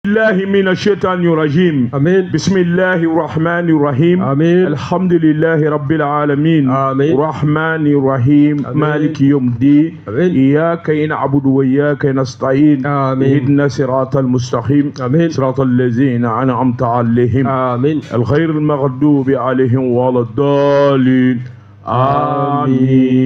الله من الشيطان الرجيم. آمين. بسم الله الرحمن الرحيم. آمين. الحمد لله رب العالمين. آمين. الرحمن الرحيم. آمين. مالك يوم الدين. آمين. إياك نعبد وإياك نستعين. آمين. اهدنا صراط المستقيم. آمين. صراط الذين أنعمت عليهم. آمين. الغير المغضوب عليهم ولا الضالين. آمين.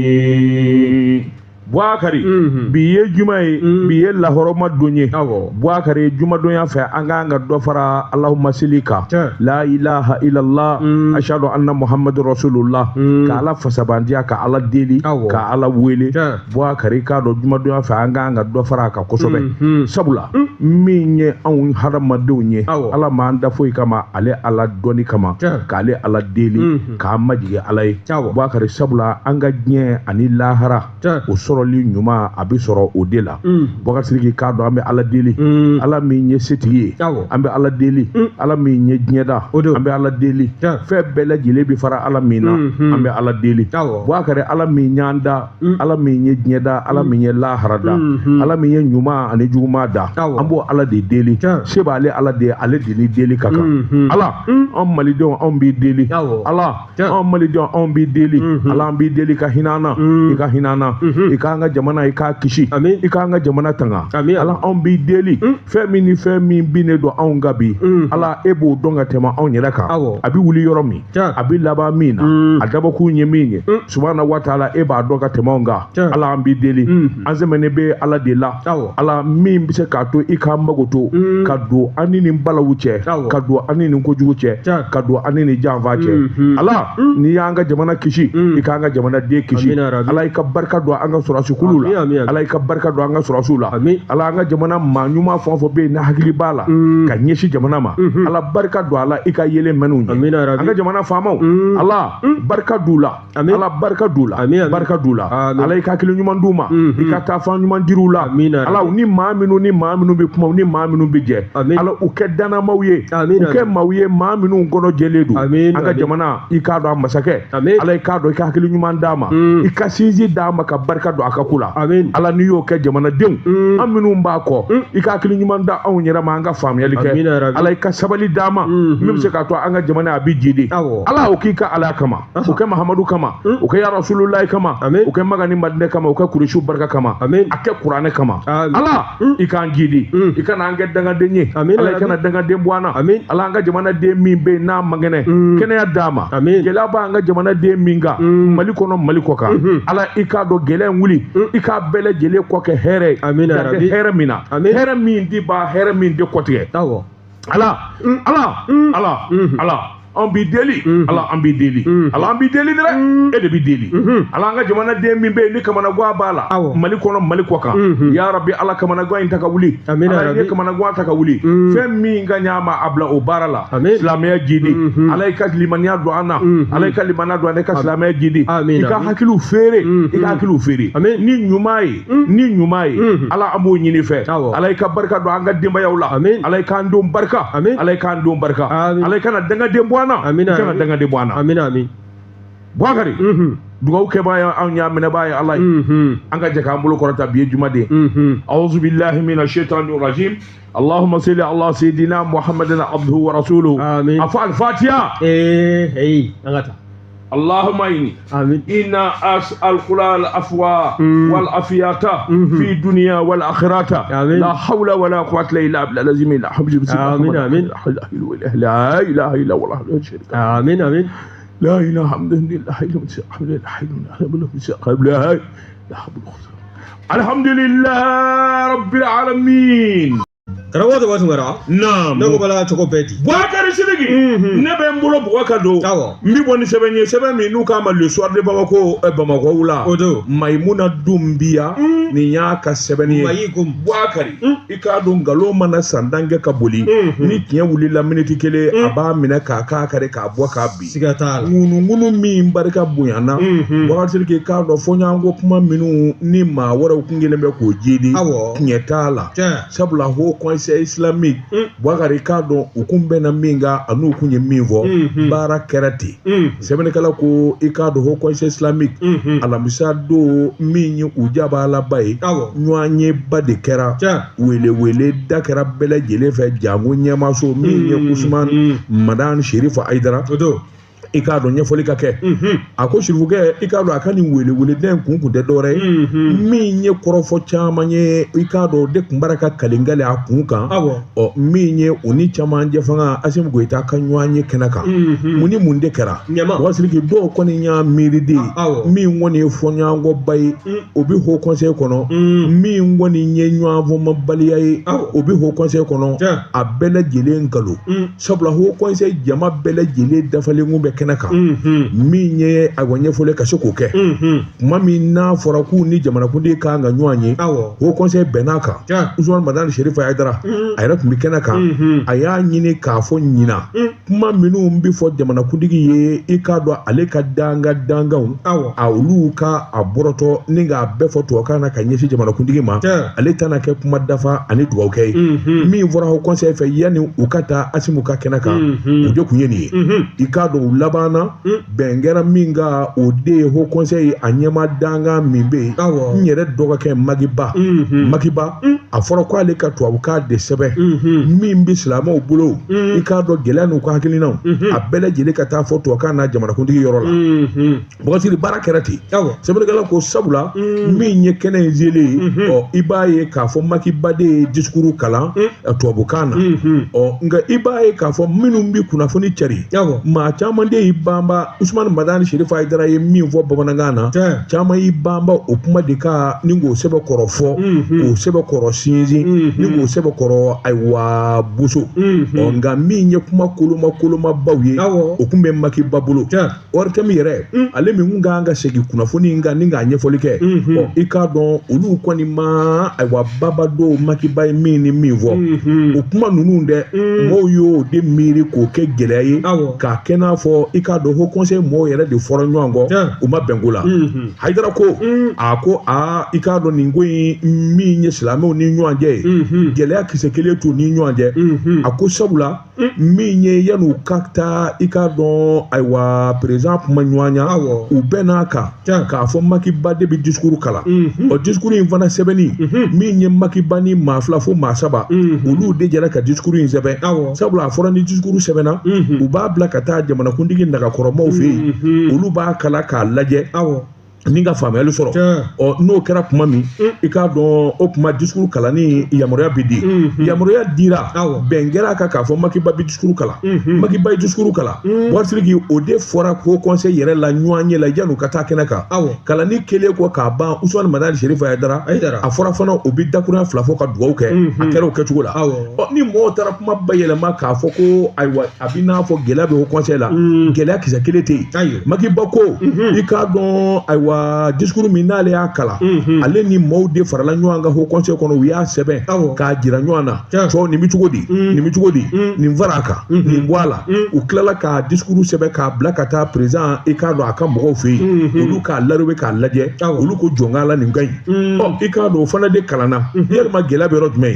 Buakari, bi ye juma ye, bi ye lahɔrɔma don ye. Awɔ. Buakari, jumadonya fɛ an k'an ka dɔ fara Allahumma seli kan. Tiɲɛ. La ilaha illallah, ashadu anna muhammadu rasulullah. Ka Ala fasabandiya, ka Ala deli, Awɔ. ka Ala wele. Tiɲɛ. Buakari, k'a dɔn jumadonya fɛ an k'an ka dɔ fara a kan kosɛbɛ. Sabula min ye anw hadamadenw ye, Awɔ. Ala m'an da foyi kama, ale Ala dɔnni kama, Tiɲɛ. k'ale Ala deli, k'an majigin Ala ye. Awɔ. Buakari, sabula an ka diɲɛ ani lahara, Tiɲɛ. o sɔrɔli ɲuman a bɛ sɔrɔ o de la. Boubacar Sidiki, k'a dɔn an bɛ Ala deli, Ala min ye setigi ye, Awɔ. an bɛ Ala deli, Ala min ye diɲɛ da, O don. an bɛ Ala deli, Tiɲɛ. fɛn bɛɛ lajɛlen bɛ fara Ala min na, an bɛ Ala deli. Awɔ. Boubacar, Ala min y'an da, Ala min ye diɲɛ da, Ala min ye lahara da, Ala min ye ɲuman ani juguman da, Awɔ. an b'o Ala de deli. Tiɲɛ. Se b'ale Ala de ye, ale de ni deli ka kan. Ala, anw malidenw, anw b'i deli. Awɔ. Ala, Tiɲɛ. anw malidenw, anw b'i deli. Ala, an b'i deli ka hinɛ an na, i ka hinɛ an na, i k'an ka jamana, i k'a kisi, Amin. i k'an ka jamana tanga. Amin. Ala, anw b'i deli, fɛn min ni fɛn min binnen don anw kan bi, Ala, e b'o dɔn ka tɛmɛ anw yɛrɛ kan. Awɔ. A bɛ wuli yɔrɔ min, Tiɲɛ. a bɛ laban min na, a dabɔkun ye min ye, subahana wa taala, e b'a dɔn ka tɛmɛ anw kan. Tiɲɛ. Ala, an b'i deli, an sɛmɛnen bɛ Ala de la. Awɔ. Ala min bɛ se k'a to i k'an mago to ka don an ni nin balawu cɛ, Awɔ. ka don an ni nin kojugu cɛ, Tiɲɛ. ka don an ni nin janfa cɛ. Ala, n'i y'an ka jamana kisi, i k'an ka jamana den kisi. Amina rabi. Ala, i ka barika don an ka sɔrɔdasikulu la. Amin, amin, amin. Ala, i ka barika don an ka sɔrɔdasiw la. Amin. Ala, an ka jamana maa ɲuman fɛn o fɛn bɛ yen n'a hakili b'a la ka ɲɛsin jamana ma, Ala, barika don a la, i ka yelen mɛn'u ɲɛ. Amina rabi. An ka jamana faamaw, Ala, barika d'u la. Amin. Ala, barika d'u la. Amin, amin. Barika d'u la. Amin. Ala, i ka hakili ɲuman d'u ma, i ka taafan ɲuman dir'u la. Amina rabi. Ala, u ni maa minnu ni maa minnu bɛ kuma, u ni maa minnu bɛ jɛ, Amin. Ala, u kɛ dannamaw ye, Amin, u kɛ amin. maaw ye, maa minnu kɔnɔ jɛlen don. Amin, An ka amin. jamana, i k'a dɔn a masakɛ, Amin. Ala, i k'a dɔn i ka hakili ɲuman d'a ma, i ka sinsin d'a ma, ka barika don a ka ko la. Amin. Ala, n'i y'o kɛ jamanadenw, an minnu b'a kɔ, i ka hakili ɲuman da anw yɛrɛ ma, an ka faamuyali kɛ. Amina rabi. Ala, i ka sabali d'a ma, min bɛ se k'a to an ka jamana a bɛ jidi. Awɔ. Ala, o k'i ka Ala kama, o kɛ Mahamadu kama, o kɛ ya Rasulullahi kama, Amin. o kɛ Maga ni Madinɛ kama, o kɛ Kurusiw barika kama, Amin. a kɛ Kuranɛ kama. Amin. Ala, i k'an jidi, i kana an kɛ dangaden ye. Amin, Ala, i rabi. kana dangaden bɔ an na. Amin. Ala, an ka jamanaden min bɛ yen n'a man kɛnɛ, kɛnɛya d'a ma. Amin. Gɛlɛya b'an ka jamanaden min kan, Mali kɔnɔ, Mali kɔ kan, Ala, i k'a dɔn gɛlɛya in wuli, i k'a bɛɛ lajɛlen kɔ kɛ hɛrɛ ye. Amina, Dan tɛ rabi. hɛrɛ min na, Amin. hɛrɛ min di ba, hɛrɛ min di kɔtigɛ. Awɔ. Ala, Ala, Ala, Ala, an b'i deli. Ala, an b'i deli. Ala, an b'i deli dɛ, e de b'i deli. Ala, an ka jamanaden min bɛ yen ni kamanagan b'a la, Awɔ. Mali kɔnɔ, Mali kɔ kan, ya Rabbi, Ala, kamanagan in ta ka wuli. Amina, Ala, n'i ye rabi. kamanagan ta ka wuli, fɛn min ka ɲ'a ma, a bila o baara la. Amin. Silamɛya jidi, Ala, i ka limaniya don an na. Ala, i ka limaniya don an na, i ka silamɛya jidi. Amina, I ka amin. hakiliw feere, i ka hakiliw feere Amin. ni ɲuman ye, ni ɲuman ye. Ala, an b'o ɲini fɛ. Awɔ. Ala, i ka barika don an ka denbayaw la. Amin. Ala, i k'an denw barika. Amin. Ala, i k'an denw barika. Amin. Ala, i kana dangaden bɔ an na. Amina, I kana amin. dangaden bɔ an na. Amina, amin. Boubacar, dugawu kɛbaa ye anw y'a minɛbaa ye Ala ye. An ka jɛ k'an bolo kɔrɔta, bi ye jumaden. أعوذ بالله من الشيطان الرجيم. اللهم صل على سيدنا محمد عبده ورسوله. آمين. أفعل الفاتحة. Ee, hey, an ka taa. اللهم إني Amin. إنا أسأل العفو والعافية في الدنيا والآخرة. آمين. لا حول ولا قوة إلا بالله العظيم. لا حول ولا آمين، آمين. لا إله إلا الله لا شريك له. Amin, amin. لا إله إلا الله لا حول الحمد لله رب العالمين. Karamɔgɔ tɛ Tunkara. نعم. Ne ko bala cogo bɛɛ di. Boubacar Sidiki, ne bɛ n bolo bugɔ ka don. Awɔ. N bɛ bɔ ni sɛbɛn ye, sɛbɛn min n'u k'a ma Le Soir de Bamako, Bamakɔ wula. O don. Mayimuna Dumbiya, nin y'a ka sɛbɛnni ye. Mayi ko. Boubacar, i k'a dɔn nkalon mana san tan kɛ ka boli, ni tiɲɛ wulila miniti kelen, a b'a minɛ k'a k'a kari k'a bɔ k'a bin. Siga t'a la. Ŋunuŋunu min barika bonyana, Boubacar Sidiki, i k'a dɔn fɔɲɔgɔnkɔ kuma minnu ni maa wɛrɛw kun kelen bɛ k'o jedi, Awɔ. tiɲɛ t'a la. Tiɲɛ. Sabula ho Haut Conseil islamique Boubacar k'a dɔn u kun bɛnna min kan an'u kun ye min fɔ baara kɛra ten sɛbɛnnikɛla ko i k'a dɔn Haut Conseil islamique alamisa don min ye u jabalaba ye ɲɔgɔnyeba de kɛra welewele da kɛra bɛɛ lajɛlen fɛ jango ɲɛmaaso min ye Usumani Madani Serifu Hayidara i k'a dɔn ɲɛfɔli ka kɛ a ko Sirifukɛ i k'a dɔn a ka nin weleweleda in kun tɛ dɔwɛrɛ ye min ye kɔrɔfɔ caman ye i k'a dɔn o de kun b'ara ka kalenkale a kun kan ɔ min ye u ni camancɛ fanga Asimi Goyita ka ɲɔgɔn ye kɛnɛ kan mun ni mun de kɛra Wasiriki dɔw kɔni y'a miiri de min kɔni ye fɔɲɔgɔnkɔba ye o bɛ Haut Conseil kɔnɔ min kɔni ye ɲɔgɔnfɔmabaliya ye o bɛ Haut Conseil kɔnɔ a bɛɛ lajɛlen nkalon sabula Haut Conseil jama bɛɛ lajɛlen dafalen kun bɛ kɛnɛ kan min ye ayiwa ɲɛfɔli ka se k'o kɛ tuma min n'a fɔra k'u ni jamanakuntigi kan ka ɲɔgɔn ye Haut Conseil bɛnn'a kan Usumani Madani Serifu Hayidara a yɛrɛ tun bɛ kɛnɛ kan a y'a ɲini k'a fɔ ɲinan kuma minnu bɛ fɔ jamanakuntigi ye i k'a dɔn ale ka danganw a olu ka a bɔrɔtɔ ni k'a bɛɛ fɔ tubabukan na ka ɲɛsin jamanakuntigi ma ale tɛna kɛ kuma dafa ani dugawu kɛ ye min fɔra Haut Conseil fɛ yanni u ka taa Asimu ka kɛnɛ kan o de kun ye nin ye i k'a dɔn u labanna bɛn kɛra min kan o de ye Haut Conseil a ɲɛmaa dangan min bɛ yen n yɛrɛ dɔgɔkɛ Makiba Makiba a fɔra ko ale ka tubabukan de sɛbɛn min bɛ silamɛw bolo i k'a dɔn gɛlɛya n'u ka hakilinaw a bɛɛ lajɛlen ka taa fɔ tubabukan na jamanakuntigi yɔrɔ la Boubacar baara kɛra ten sɛbɛnnikɛla ko sabula min ye kɛnɛ in selen ye ɔ i b'a ye k'a fɔ Makiba de ye discours kalan tubabukan na ɔ nka i b'a ye k'a fɔ minnu bɛ kunnafoni cari maa caman de y'i banba Usumani Madani Serifu Hayidara ye min fɔ bamanankan na caman y'i banba o kuma de kan ni k'o sɛbɛkɔrɔ fɔ k'o sɛbɛkɔrɔ sinsin ni k'o sɛbɛkɔrɔ ayiwa boso ɔ nka min ye kuma koloma kolomabaw ye o kun bɛ Makiba bolo ORTM yɛrɛ ale min kun kan ka segin kunnafoni in kan ni k'a ɲɛfɔli kɛ ɔ i k'a dɔn olu kɔni ma ayiwa baba dɔw Makiba ye min ni min fɔ o kuma ninnu dɛ mɔgɔw y'o de miiri k'o kɛ gɛlɛya ye k'a kɛ n'a fɔ i k'a dɔn Haut Conseil mɔgɔw yɛrɛ de fɔra ɲɔgɔn kɔ u ma bɛn ko la Hayidara ko a ko aa i k'a dɔn nin ko in min ye silamɛw ni ɲɔgɔn cɛ ye gɛlɛya kisɛ kelen t'u ni ɲɔgɔn cɛ a ko sabula min ye yan'u ka taa i k'a dɔn ayiwa président kuma ɲɔgɔnya u bɛnn'a kan k'a fɔ Makiba de bɛ discours kalan ɔ discours in fana sɛbɛnni min ye Makiba ni maa fila fo maa saba olu de jɛra ka discours in sɛbɛn sabula a fɔra ni discours sɛbɛnna u b'a bila ka taa jamanakuntigi nagakɔrɔmaw fɛ yen olu b'a kalan k'a lajɛ ni ka faamuyali sɔrɔ ɔ n'o kɛra tuma min i k'a dɔn o tuma discours kalanni yamaruya bɛ di yamaruya dira bɛn kɛra a kan k'a fɔ Makiba bɛ discours kalan Makiba ye discours kalan Wasiriki o de fɔra Haut Conseil yɛrɛ la ɲɔgɔn ye la yan'u ka taa kɛnɛ kan kalanni kɛlen kɔ k'a ban Usumani Madani Serifu Hayidara a fɔra fana o bɛ dakurunya fila fɔ ka dugawu kɛ a kɛra o kɛcogo la ɔ ni mɔgɔw taara kuma bayɛlɛma k'a fɔ ko ayiwa a bɛ n'a fɔ gɛlɛya bɛ Haut Conseil la gɛlɛya kisɛ kelen tɛ yen Makiba ko i k'a dɔn ayiwa discours min n'ale y'a kalan ale ni maaw de farala ɲɔgɔn kan Haut Conseil kɔnɔ u y'a sɛbɛn k'a jira ɲɔgɔn na cɛw nin bɛ cogo di nin bɛ cogo di nin fara a kan nin bɔ a la u tilala ka discours sɛbɛn k'a bila ka taa président i k'a dɔn a ka mɔgɔw fɛ yen olu k'a larobe k'a lajɛ olu ko jɔn la nin ka ɲi ɔ i k'a dɔn o fana de kalanna yalima gɛlɛya bɛ yɔrɔ jumɛn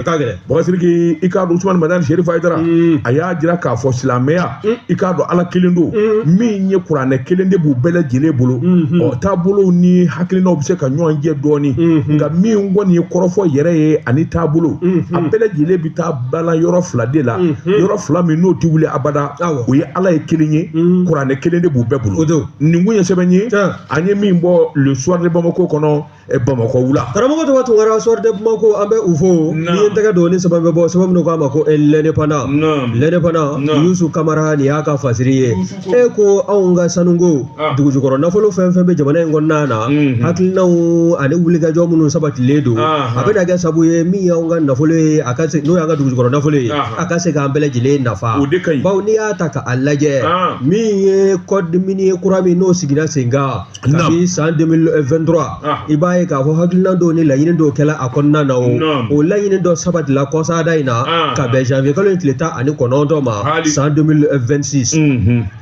Boubacar i k'a dɔn Usumani Madani Serifu Hayidara a y'a jira k'a fɔ silamɛya i k'a dɔn Ala kelen don min ye kuranɛ kelen de b'u bɛɛ lajɛlen bolo ɔ taabolow ni hakilinaw bɛ se ka ɲɔgɔn jɛ dɔɔni nka min kɔni ye kɔrɔfɔ yɛrɛ ye ani taabolo a bɛɛ lajɛlen bɛ taa balan yɔrɔ fila de la yɔrɔ fila min n'o tɛ wuli abada o ye Ala ye kelen ye kuranɛ kelen de b'u bɛɛ bolo nin kun ye sɛbɛn ye an ye min bɔ Le Soir de Bamako kɔnɔ Bamakɔ wula karamɔgɔ tɔgɔ Tunkara Soir de Bamako an bɛ u fo n'i ye n tɛgɛ don ni sɛbɛn bɛ bɔ sɛbɛn minnu k'a ma ko l'Indépendant l'Indépendant Yusu Kamara nin y'a ka fasiri ye e ko anw ka sanuko dugujukɔrɔ nafolo fɛn fɛn bɛ jamana in kɔnɔna na hakilinaw ani wulikajɔ minnu sabatilen don a bɛna kɛ sabu ye min y'anw ka nafolo ye a ka se n'o y'an ka dugujukɔrɔ nafolo ye a ka se k'an bɛɛ lajɛlen nafa bawo n'i y'a ta k'a lajɛ min ye code minier kura min n'o sigira sen kan kabi san 2023 i b'a ye k'a fɔ hakilina dɔw ni laɲini dɔw kɛla a kɔnɔna na o laɲini dɔ sabatila kɔsada in na ka bɛn janvier kalo in tile 19 ma san 2026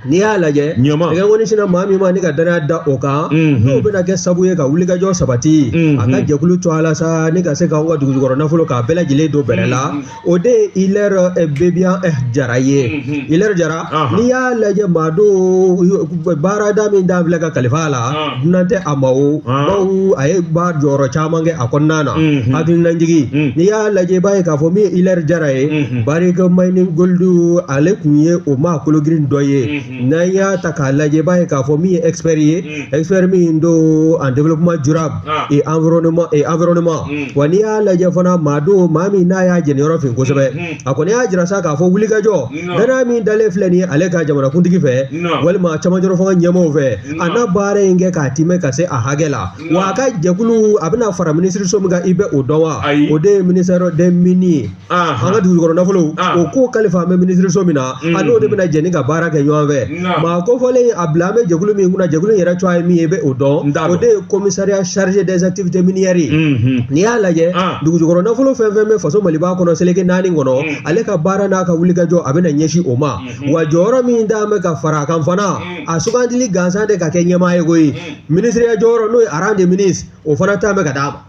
n'i y'a lajɛ ɛgɛnkɔni sina maa min ma ni ka danaya da o kan n'o N'o bɛna kɛ sabu ye ka wulikajɔ sabati a ka jɛkulu to a la sa ni ka se k'anw ka dugujukɔrɔ nafolo k'a bɛɛ lajɛlen don bɛrɛ la. O de ye Hilaire Bebian Jara ye. Hilaire Jara, n'i y'a lajɛ maa don baarada min dan filɛ ka kalifa a la, dunan tɛ a ma o, bawo a ye ba jɔyɔrɔ caman kɛ a kɔnɔna na. Hakilinajigi, n'i y'a lajɛ i b'a ye k'a fɔ min ye Hilaire Jara ye, Barrick Mining Gold, ale kun ye o maa kologirin dɔ ye. N'an y'a ta k'a lajɛ, i b'a ye k'a fɔ min ye expert ye, expert min don en développement durable et environnement et environnement. Wa n'i y'a lajɛ fana, maa don, maa min n'a y'a jɛniyɔrɔ fin kosɛbɛ. A kɔni y'a jira sa k'a fɔ wulikajɔ danaya min dalen filɛ nin ye ale ka jamanakuntigi fɛ walima camancɛrɔ fanga ɲɛmaaw fɛ, a n'a baara in kɛ k'a timɛ ka se a hakɛ la. Wa a ka jɛkulu a bɛna fara minisiriso min kan, i bɛ o dɔn wa? O de ye ministère des mines ye. An ka dugujukɔrɔ nafolo, o ko kalifa an bɛ minisiriso min na, a n'o de bɛna jɛ ni ka baara kɛ ɲɔgɔn fɛ. Maa kofɔlen a bila an bɛ jɛkulu min kunna, jɛkulu in yɛrɛ tɔgɔ ye min ye, i bɛ o dɔn? O de ye commissariat chargé des activités minières ye. N'i y'a lajɛ, dugujukɔrɔ nafolo fɛn fɛn bɛ faso Maliba kɔnɔ, seleke naani kɔnɔ, ale ka baara n'a ka wulikajɔ a bɛna ɲɛsin o ma. Wa jɔyɔrɔ min d'an bɛ ka fara a kan fana, a sugandili gansan de ka kɛ ɲɛmaa ye koyi. Minisiriya jɔyɔrɔ, n'o ye rang de ministre, o fana ta bɛ ka d'a ma.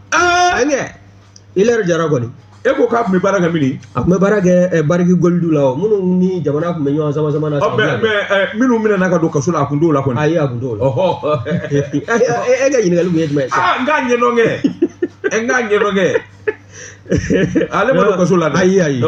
Hilaire Jara kɔni. E ko k'a tun bɛ baara kɛ min? A tun bɛ baara kɛ Barrick Gold la, o minnu ni jamana tun bɛ ɲɔgɔn sama sama na. Mais minnu minɛna ka don kaso la, a kun t'o la kɔni? Ayi, a kun t'o la. E ka ɲininkali kun ye jumɛn ye sisan? Aa, n k'a ɲɛdɔn kɛ, n k'a ɲɛdɔn kɛ. Ale ma don kaso la dɛ. Ayi, ayi.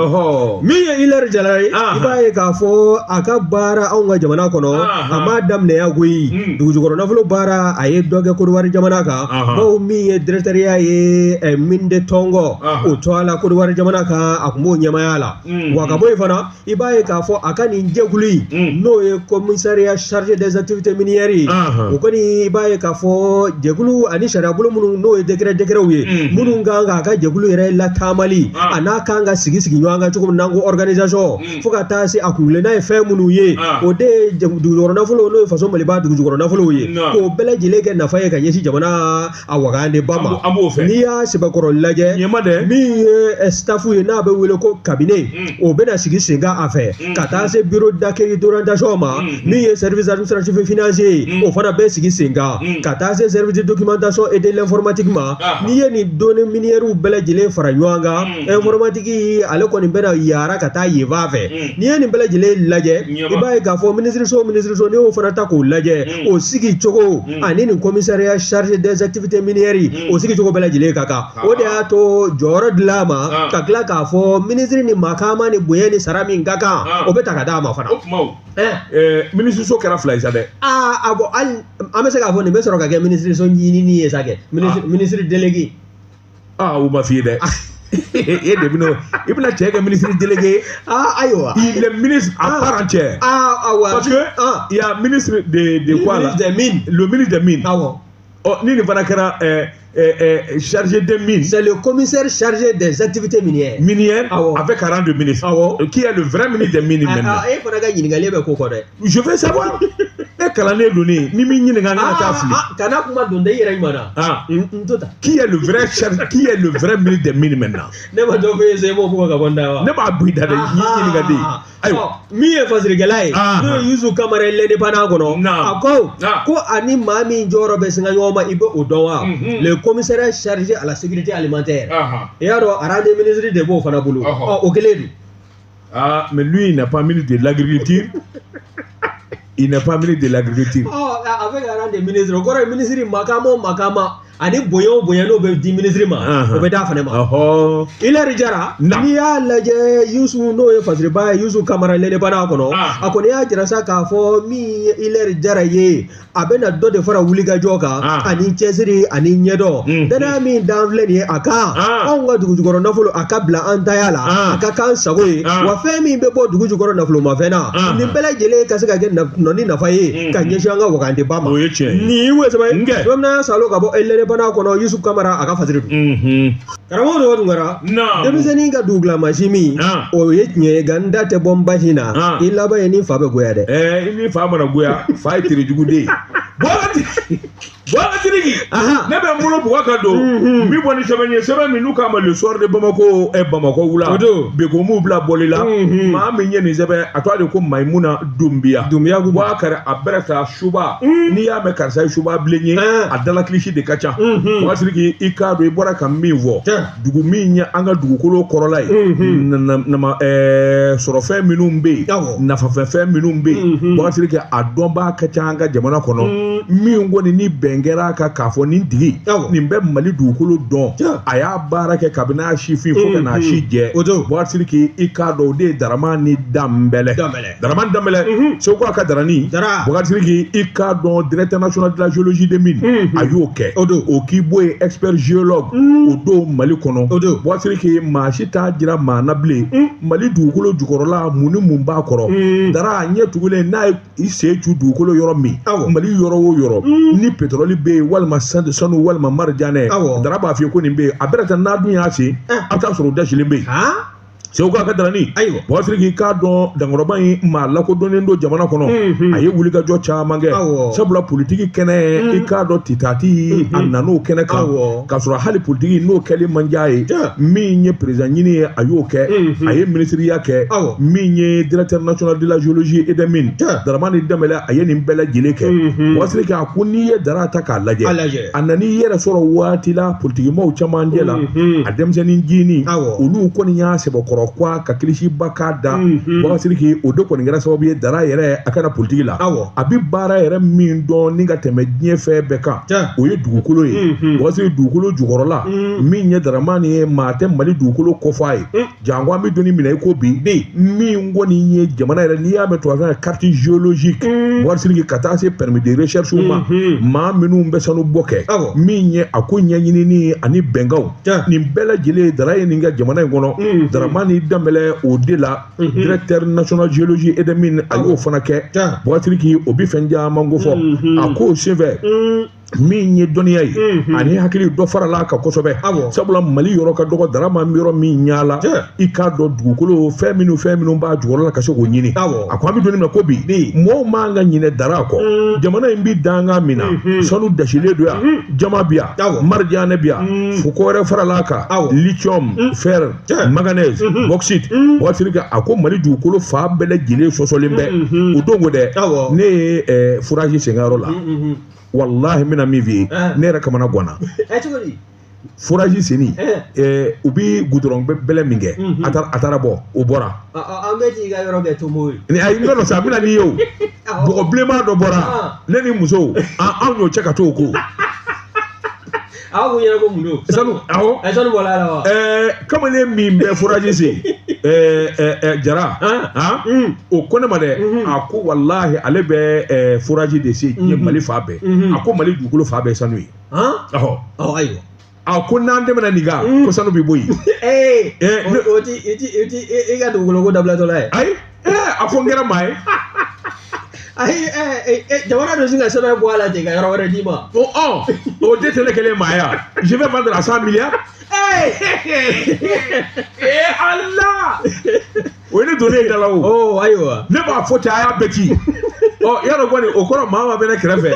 Min ye Hilaire Jara ye, i b'a ye k'a fɔ a ka baara anw ka jamana kɔnɔ, a m'a daminɛ yan koyi. Dugujukɔrɔ nafolo baara, a ye dɔ kɛ Kodowari jamana kan, bawo min ye directeur ye mine de Tongo, o tɔgɔ la Kodowari jamana kan, a kun b'o ɲɛmaaya la. Wa ka bɔ yen fana, i b'a ye k'a fɔ a ka nin jɛkulu in, n'o ye commissariat chargé des activités minières ye, o kɔni, i b'a ye k'a fɔ jɛkulu ani sariyabolo minnu, n'o ye décret ye, minnu kan k'a ka jɛkulu yɛrɛ lataamali, a n'a kan ka sigi sigi ɲɔgɔn kan cogo min n'an ko organisation, fo ka taa se a kunkilenna ye fɛn minnu ye, o de ye dugujukɔrɔ nafolo, n'o ye faso Maliba dugujukɔrɔ nafolow ye, k'o bɛɛ lajɛlen kɛ nafa ye ka ɲɛsin jamana a wagandeba ma. N'i y'a sɛbɛkɔrɔ lajɛ, min ye staff ye, n'a bɛ wele ko cabinet, o bɛna sigi sen kan a fɛ, ka taa se bureau d'accueil d'orientation ma. Min ye service administratif et financier ye, o fana bɛ sigi sen kan, ka taa se service de documentation et de l'informatique ma. N'i ye nin données minières bɛɛ lajɛlen fara ɲɔgɔn kan, informatique ale kɔni bɛna yara ka taa yen fan fɛ. N'i ye nin bɛɛ lajɛlen lajɛ, i b'a ye k'a fɔ minisiriso, n'i y'o fana ta k'o lajɛ, o sigi cogo ani nin commissariat chargé des activités minières, o sigi cogo bɛɛ lajɛlen ka kan. O de y'a to jɔyɔrɔ dila a ma, ka tila k'a fɔ minisiri ni makama ni bonya ni sara min ka kan, o bɛ ta ka d'a ma fana. O kuma, minisiriso kɛra fila ye sa dɛ. Aa, bɔn, hali an bɛ se k'a fɔ nin bɛ sɔrɔ ka kɛ minisiriso ɲinini ye sa kɛ ministre délégué. Aa, o ma f'i ye dɛ. E de bɛna, i bɛna cɛ kɛ ministre délégué. Ah, ayiwa. Il est ministre à part entière. Ah, awa. Parce que il y a ministre de quoi là? Ministre des mines. Le ministre des mines. Awɔ. Ɔ, ni nin fana kɛra chargé des mines. C'est le commissaire chargé des activités minières. Minières. Awɔ. Avec un rang de ministre. Awɔ. Qui est le vrai ministre des mines maintenant? Ah, e fana ka ɲininkali bɛ ko kɔ dɛ. Je veux savoir. E kalannen don ne ni min ɲininka, ne ka taa fili. Kana kuma don dɛ, i yɛrɛ ɲuman na. N to ta. Qui est le vrai chargé, qui est le vrai ministre des mines maintenant? Ne ma dɔ f'e ye sa, i b'o bugɔ ka bɔ n da wa? Ne b'a bɔ i da dɛ, n y'i ɲininka de. Ayiwa. Min ye fasirikɛla ye, n'o ye Yusu Kamara ye l'Indépendant kɔnɔ, a ko ko ani maa min jɔyɔrɔ bɛ singa ɲɔgɔn ma, i bɛ o dɔn wa? Le commissariat chargé à la sécurité alimentaire. I y'a dɔn, rang de ministre de b'o fana bolo. Ɔ, o kelen don. Ah, mais lui, il n'est pas ministre de l'agriculture. Il n'est pas ministre de l'agriculture. Oh, avec un rang de ministre, o kɔrɔ ye ministre makama o makama ani bonya o bonya n'o bɛ di ministre ma, o bɛ d'a fana ma. Hilaire Jara, n'i y'a lajɛ, Yusu, n'o ye fasiriba ye, Yusu Kamara l'Indépendant kɔnɔ, a kɔni y'a jira sa k'a fɔ min ye Hilaire Jara ye, a bɛna dɔ de fara wulikajɔ kan ani cɛsiri ani ɲɛdɔn. Danaya min dan filɛ nin ye a kan, anw ka dugujukɔrɔ nafolo, a ka bila an taya la, a ka k'an sago ye. Wa fɛn min bɛ bɔ dugujukɔrɔ nafolomafɛn na, nin bɛɛ lajɛlen ka se ka kɛ nɔ ni nafa ye ka ɲɛsin an ka wagandeba ma. O ye tiɲɛ ye. Nin ye sɛbɛn ye bamanan salo ka bɔ l'Indépendant kɔnɔ, Yusu Kamara a ka fasiri don. Karamɔgɔ dɔgɔ Tunkara, denmisɛnnin ka dugula mansin min, o ye tiɲɛ ye, nka n da tɛ bɔ n basi na, i laban ye ni fa bɛ goya dɛ. I ni fa mana goya, fa ye terijugu den ye. Bɔra. Boubacar Sidiki, ne bɛ n bolo bugɔ ka don n bi bɔ ni sɛbɛn ye, sɛbɛn min n'u k'a ma Le Soir de Bamako, Bamako wula Beko m'u bila bɔli la. Maa min ye nin sɛbɛn, a tɔgɔ de ko Mayimuna Dunbiya. Dunbiya ko Boubacar a bɛrɛ ta suba, n'i y'a mɛn karisa ye suba bilen ye, a dala kilisi de ka ca. Boubacar Sidiki, i k'a dɔn i bɔra ka min fɔ, dugu min ye an ka dugukolo kɔrɔla ye, sɔrɔfɛn minnu bɛ yen, nafafɛn minnu bɛ yen, Boubacar Sidiki a dɔnbaa ka ca an ka jamana kɔnɔ, min kɔni ni bɛn kɛra kan k'a fɔ nin tigi nin bɛ Mali dugukolo dɔn, a y'a baara kɛ kabini a si fin fo ka n'a si jɛ. Boubacar Sidiki, i k'a dɔn o de ye Daramani Danbɛlɛ. Daramani Danbɛlɛ, Segu a ka darani. Boubacar Sidiki, i k'a dɔn directeur national de la géologie des mines, a y'o kɛ, o k'i bɔ yen expert géologue, o don Mali kɔnɔ. Boubacar Sidiki, maa si t'a jira maa na bilen Mali dugukolo jukɔrɔla mun ni mun b'a kɔrɔ. Dara ɲɛ tugulen n'a ye i sen cu dugukolo yɔrɔ min, Mali yɔrɔ o yɔrɔ ni pétrole bɛ yen walima sanu walima marijanɛ, Dara b'a f'i ye ko nin bɛ yen. A bɛrɛ ta n'a dun y'a sen, a bɛ taa sɔrɔ o dasilen bɛ yen. Segu a ka darani. Boubacar Sidiki, k'a dɔn dankɔrɔba in maa lakodɔnnen don jamana kɔnɔ, a ye wulikajɔ caman kɛ, sabula politiki kɛnɛ, i k'a dɔn titati a nan'o kɛnɛ kan, k'a sɔrɔ hali politiki n'o kɛli man diya ye. Min ye président ɲini ye, a y'o kɛ, a ye ministeriya kɛ, min ye directeur national de la géologie et des mines, Daramani Danbɛlɛ, a ye nin bɛɛ lajɛlen kɛ. Boubacar Sidiki, a ko n'i ye Dara ta k'a lajɛ, a nan'i yɛrɛ sɔrɔ waati la politikimaw camancɛ la, a denmisɛnnin jinin olu kɔni y'a sɛbɛkɔrɔ kwa ka kilisiba k'a da. Boubacar Sidiki, o de kɔni kɛra sababu ye Dara yɛrɛ a kana politiki la. A bɛ baara yɛrɛ min dɔn ni ka tɛmɛ diɲɛ fɛn bɛɛ kan, o ye dugukolo ye. Boubacar Sidiki, dugukolo jukɔrɔla min ye Daramani ye, maa tɛ Mali dugukolo kɔfɔ a ye. Janko an bɛ donni minɛ i ko bi, min kɔni ye jamana yɛrɛ, n'i y'a mɛn tubabukan na carte géologique, Boubacar Sidiki, ka taa se permis de recherche ma, maa minnu bɛ sanu bɔ kɛ, min ye a ko ɲɛɲinini ani bɛnkanw, nin bɛɛ lajɛlen Dara ye nin kɛ jamana in kɔnɔ. Daramani Danbɛlɛ, o de la directeur national géologie et des mines, a y'o fana kɛ. Boubacar Sidiki, o bi fɛn caman ko fɔ a k'o senfɛ, min ye dɔnniya ye ani hakili dɔ farala kan kosɛbɛ, sabula Mali yɔrɔ ka dɔgɔ, Dara ma yɔrɔ min yaala, i k'a dɔn dugukolo fɛn minnu b'a jukɔrɔ la ka se k'o ɲini. A ko an bɛ don min na ko bi, mɔgɔw man ka ɲinɛ Dara kɔ. Jamana in bi dankan min na, sanu dasilen don yan, jama bi yan, marijanɛ bi yan, fo ko wɛrɛ farala kan, lithium, fer, manganèse, bauxite. Boubacar Sidiki, a ko Mali dugukolo fan bɛɛ lajɛlen sɔsɔlen bɛ o don ko dɛ. Ne ye forage sen ka yɔrɔ la, wallahi n bɛna min f'i ye, ne yɛrɛ kamana ganna. Forage senni, u bi goudron bɛlɛ min kɛ, a taara bɔ, o bɔra. An bɛ t'i ka yɔrɔ kɛ tomo ye. Ayi, n ka sa, n bɛna n'i ye o. Bɔgɔ bilenman dɔ bɔra, ne ni musow, anw y'o cɛ ka t'o ko. Aw ko ɲɛna ko mun don? Sanu, awɔ. Sanu bɔra a la wa? Kamalen min bɛ forage sen, Jara, o ko ne ma dɛ, a ko walahi ale bɛ forage de sen diɲɛ Mali fan bɛɛ. A ko Mali dugukolo fan bɛɛ sanu ye. Ɔhɔ. Ayiwa. A ko n'an tɛmɛna nin kan, ko sanu bɛ bɔ yen. O ti i ka dugukolo ko dabilatɔla ye. Ayi, a ko n kɛra maa ye. Ayi, jamana dɔ sin ka sɛbɛn bɔ a la ten ka yɔrɔ wɛrɛ d'i ma. O de tɛ ne kelen maa ye. Je vais vendre à 100 milliards. Allah! O ye ne donnen da la o. Ayiwa. Ne b'a fɔ ten, a y'a bɛɛ ci. Yarɔ kɔni o kɔrɔ maa ma bɛ ne kɛrɛfɛ.